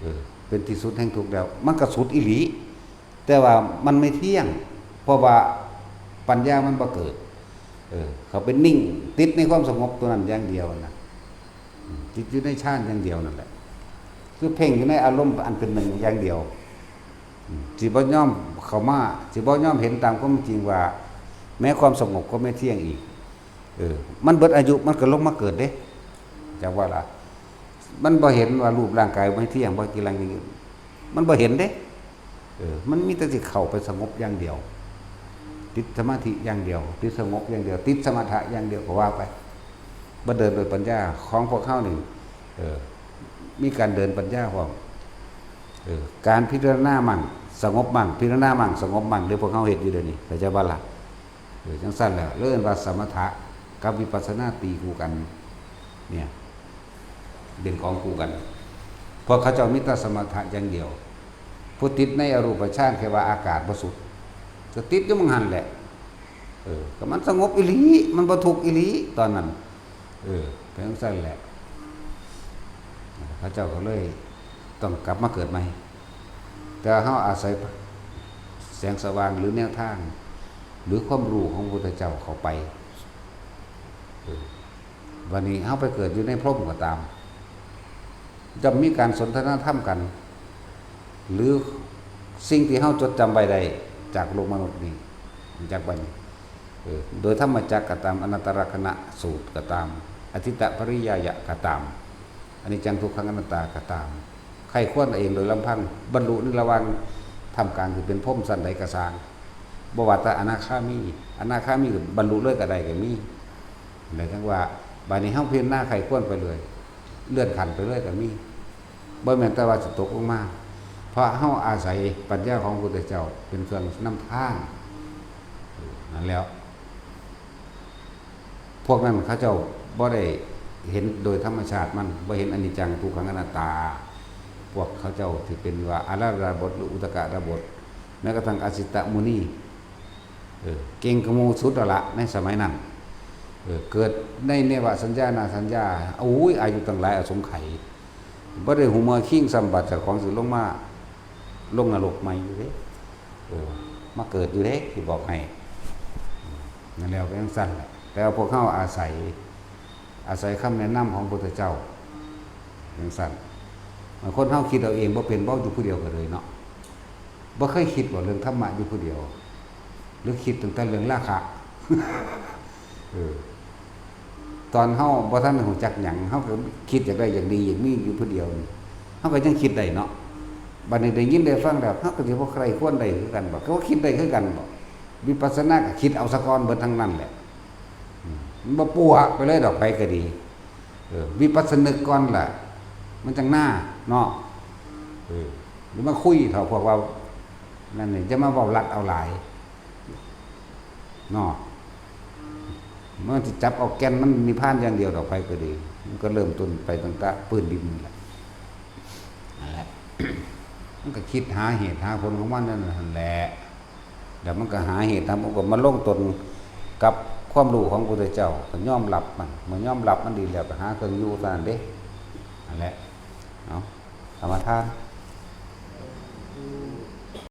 ເອີ ເປັນທີ່ສຸດແຫ່ງທຸກແລ້ວ, ມັນກໍສຸດອີ່ຫຼີ. ແຕ່ວ່າມັນໄມ່ທ່ຽງ, ເພາະວ່າປັນຍາມັນບໍ່ເກີດ. ເອີ ເຂົາເປັນນິ່ງຕິດໃນຄວາມສະຫງົບຕົວນັ້ນຢ່າງດຽວນະ, ອືມ ຕິດຢູ່ໃນຊານຢ່າງດຽວນັ້ນແຫຼະ, ຄືເພັ່ງຢູ່ໃນອາລົມອັນເປັນໜຶ່ງຢ່າງດຽວ. ອືມ ຊິບໍ່ຍອມເຂົ້າມາ, ຊິບໍ່ຍອມເຫັນຕາມຄວາມຈິງວ່າ ແມ້ຄວາມສະຫງົບກໍໄມ່ທ່ຽງອີກ. ເອີ ມັນເບິດອາຍຸ ມັນກໍລົງມາເກີດເດ້. ຈັກວ່າລະ ມັນບໍ່ເຫັນວ່າຮູບຮ່າງກາຍບໍ່ທ່ຽງ ບໍ່ກິນຫຼັງ ມັນບໍ່ເຫັນເດ້. ເອີ ມັນມີແຕ່ຊິເຂົ້າໄປສະຫງົບຢ່າງດຽວ, ຕິດສະມາທິຢ່າງດຽວ, ຕິດສະຫງົບຢ່າງດຽວ, ຕິດສະມະຖະຢ່າງດຽວກໍວ່າໄປ. ບໍ່ເດີນໂດຍປັນຍາຂອງພວກເຮົານີ້. ເອີ ມີການເດີນປັນຍາພ້ອມ. ເອີ ການພິຈາລະນາໝັ້ງສະຫງົບໝັ້ງ, ພິຈາລະນາໝັ້ງສະຫງົບໝັ້ງເດ້, ພວກເຮົາເຮັດຢູ່ດຽວນີ້ ເຂົ້າໃຈບໍ່ລະ? ເອີ ຈັ່ງຊັ້ນແຫຼະ ເອີ້ນວ່າສະມະຖະກັບວິປັດສະນາຕີຄູ່ກັນ ເນຍ ເປັນຂອງຄູ່ກັນ. ພວກເຂົາເຈົ້າມີແຕ່ສະມະຖະຢ່າງດຽວ, ຜູ້ຕິດໃນອະຮູປະຊານ ແຄ່ວ່າອາກາດບໍລິສຸດ ກໍຕິດຢູ່ໝ່ອງຫັ້ນແຫຼະ. ເອີ ກໍມັນສະຫງົບອີ່ຫຼີ, ມັນບໍ່ທຸກອີ່ຫຼີຕອນນັ້ນ. ເອີ ເປັນຈັ່ງຊັ້ນແຫຼະ, ເຂົາເຈົ້າກໍເລີຍຕ້ອງກັບມາເກີດໃໝ່. ແຕ່ເຮົາອາໄສແສງສະຫວ່າງ ຫຼື ແນວທາງ ຫຼື ຄວາມຮູ້ຂອງພະພຸດທະເຈົ້າເຂົ້າໄປ. ເອີ ບັດນີ້ເຮົາໄປເກີດຢູ່ໃນພົມກໍຕາມ, ຍ່ອມມີການສົນທະນາທຳກັນ ຫຼື ສິ່ງທີ່ເຮົາຈົດຈຳໄວ້ໄດ້ຈາກໂລກມະນຸດນີ້, ຈາກບັດນີ້ ເອີ ໂດຍທຳມະຈັກກໍຕາມ, ອະນັດຕະລັກຂະນະສູດກໍຕາມ, ອະທິດຕະປະລິຍາຍະກໍຕາມ, ອະນິດຈັງ ທຸກຂັງ ອະນັດຕາກໍຕາມ, ໃຄ່ຄວນເອງໂດຍລຳພັງ, ບັນລຸໃນລະຫວ່າງທ່າມກາງທີ່ເປັນພົມຊັ້ນໃດກໍຊ່າງ, ບໍ່ວ່າແຕ່ອະນາຄາມີ, ອະນາຄາມີບັນລຸເລີຍກໍໄດ້ກໍມີ. ແລ້ວຈັ່ງວ່າ ບາດນີ້ເຮົາພິຈາລະນາໃຄ່ຄວນໄປເລື້ອຍ, ເລື່ອນຂັ້ນໄປເລື້ອຍກໍມີ. ບໍ່ແມ່ນແຕ່ວ່າຊິຕົກລົງມາ, ເພາະເຮົາອາໄສປັນຍາຂອງພະພຸດທະເຈົ້າເປັນເຄື່ອງນຳທາງ. ເອີ ນັ້ນແຫຼະ, ພວກນັ້ນເຂົາເຈົ້າບໍ່ໄດ້ເຫັນໂດຍທຳມະຊາດມັນ, ບໍ່ເຫັນອະນິດຈັງ ທຸກຂັງ ອະນັດຕາ. ພວກເຂົາເຈົ້າທີ່ເປັນວ່າອາລາດາບົດ ຫຼື ອຸດຕະກະດາບົດ, ແມ້ກະທັ້ງອາສິຕະມຸນີ ເອີ ເກັ່ງກວ່າໝູ່ສຸດແລ້ວລະໃນສະໄໝນັ້ນ. ເອີ ເກີດໃນເນວະສັນຍານາສັນຍາ ໂອ້ຍ ອາຍຸຕັ້ງຫຼາຍອະສົງໄຂ ບໍ່ໄດ້ຫູເມືອຄິງຊ້ຳ ບາດເຈົ້າຂອງຊິລົງມາ ລົງນະລົກໃໝ່ຢູ່ເດ້. ເອີ ມາເກີດຢູ່ເດ້ ຊິບອກໃຫ້. ນັ້ນແຫຼະ ເປັນຈັ່ງຊັ້ນແຫຼະ. ແຕ່ວ່າພວກເຮົາອາໄສ ອາໄສຄຳແນະນຳຂອງພຸດທະເຈົ້າ ຈັ່ງຊັ້ນ. ບາງຄົນເຮົາຄິດເອົາເອງບໍ່ເປັນ ເວົ້າຢູ່ຜູ້ດຽວກໍເລີຍເນາະ. ບໍ່ເຄີຍຄິດບໍ່ເລື່ອງທຳມະຢູ່ຜູ້ດຽວ ຫຼືຄິດຕັ້ງແຕ່ເລື່ອງລາຄະ? ເອີ ຕອນເຮົາບໍ່ທັນຮູ້ຈັກຫຍັງ ເຮົາກໍຄິດຢາກໄດ້ຢາກດີຢາກມີຢູ່ຜູ້ດຽວນີ້ ເຮົາກໍຍັງຄິດໄດ້ເນາະ. ບັດນີ້ໄດ້ຍິນໄດ້ຟັງແລ້ວ ເຮົາກໍຊິບໍ່ໃຄ່ຄວນໄດ້ຄືກັນບໍ? ກໍຄິດໄດ້ຄືກັນບໍ? ວິປັດສະນາກໍຄິດເອົາສາກ່ອນເບິດທັງນັ້ນແຫຼະ. ອືມ ມັນບໍ່ປົວະໄປເລີຍດອກ ໃຜກໍດີ. ເອີ ວິປັດສະນຶກກ່ອນລະ ມັນຈັ່ງໜ້າເນາະ. ເອີ ຢ່າມາຄຸຍເຖາະພວກເວົ້ານັ້ນນີ້ ຢ່າມາເວົ້າລັດເອົາຫຼາຍເນາະ. ມັນຊິຈັບເອົາແກ່ນມັນນິບພານຢ່າງດຽວດອກ ໃຜກໍດີ. ມັນກໍເລີ່ມຕົ້ນໄປຕັ້ງແຕ່ພື້ນດິນນີ້ແຫຼະ ນັ້ນແຫຼະ. ມັນກໍຄິດຫາເຫດຫາຜົນຂອງມັນນັ້ນຫັ້ນແຫຼະ. ແລ້ວມັນກໍຫາເຫດຫາຜົນ ກໍມາລົງຕົນກັບຄວາມຮູ້ຂອງພະພຸດທະເຈົ້າ ກໍຍອມຮັບມັນ. ເມື່ອຍອມຮັບມັນດີແລ້ວ ກໍຫາເຄື່ອງຢູ່ເທົ່ານັ້ນເດ້. ນັ້ນແຫຼະ ເອົາ ກຳມະຖານ.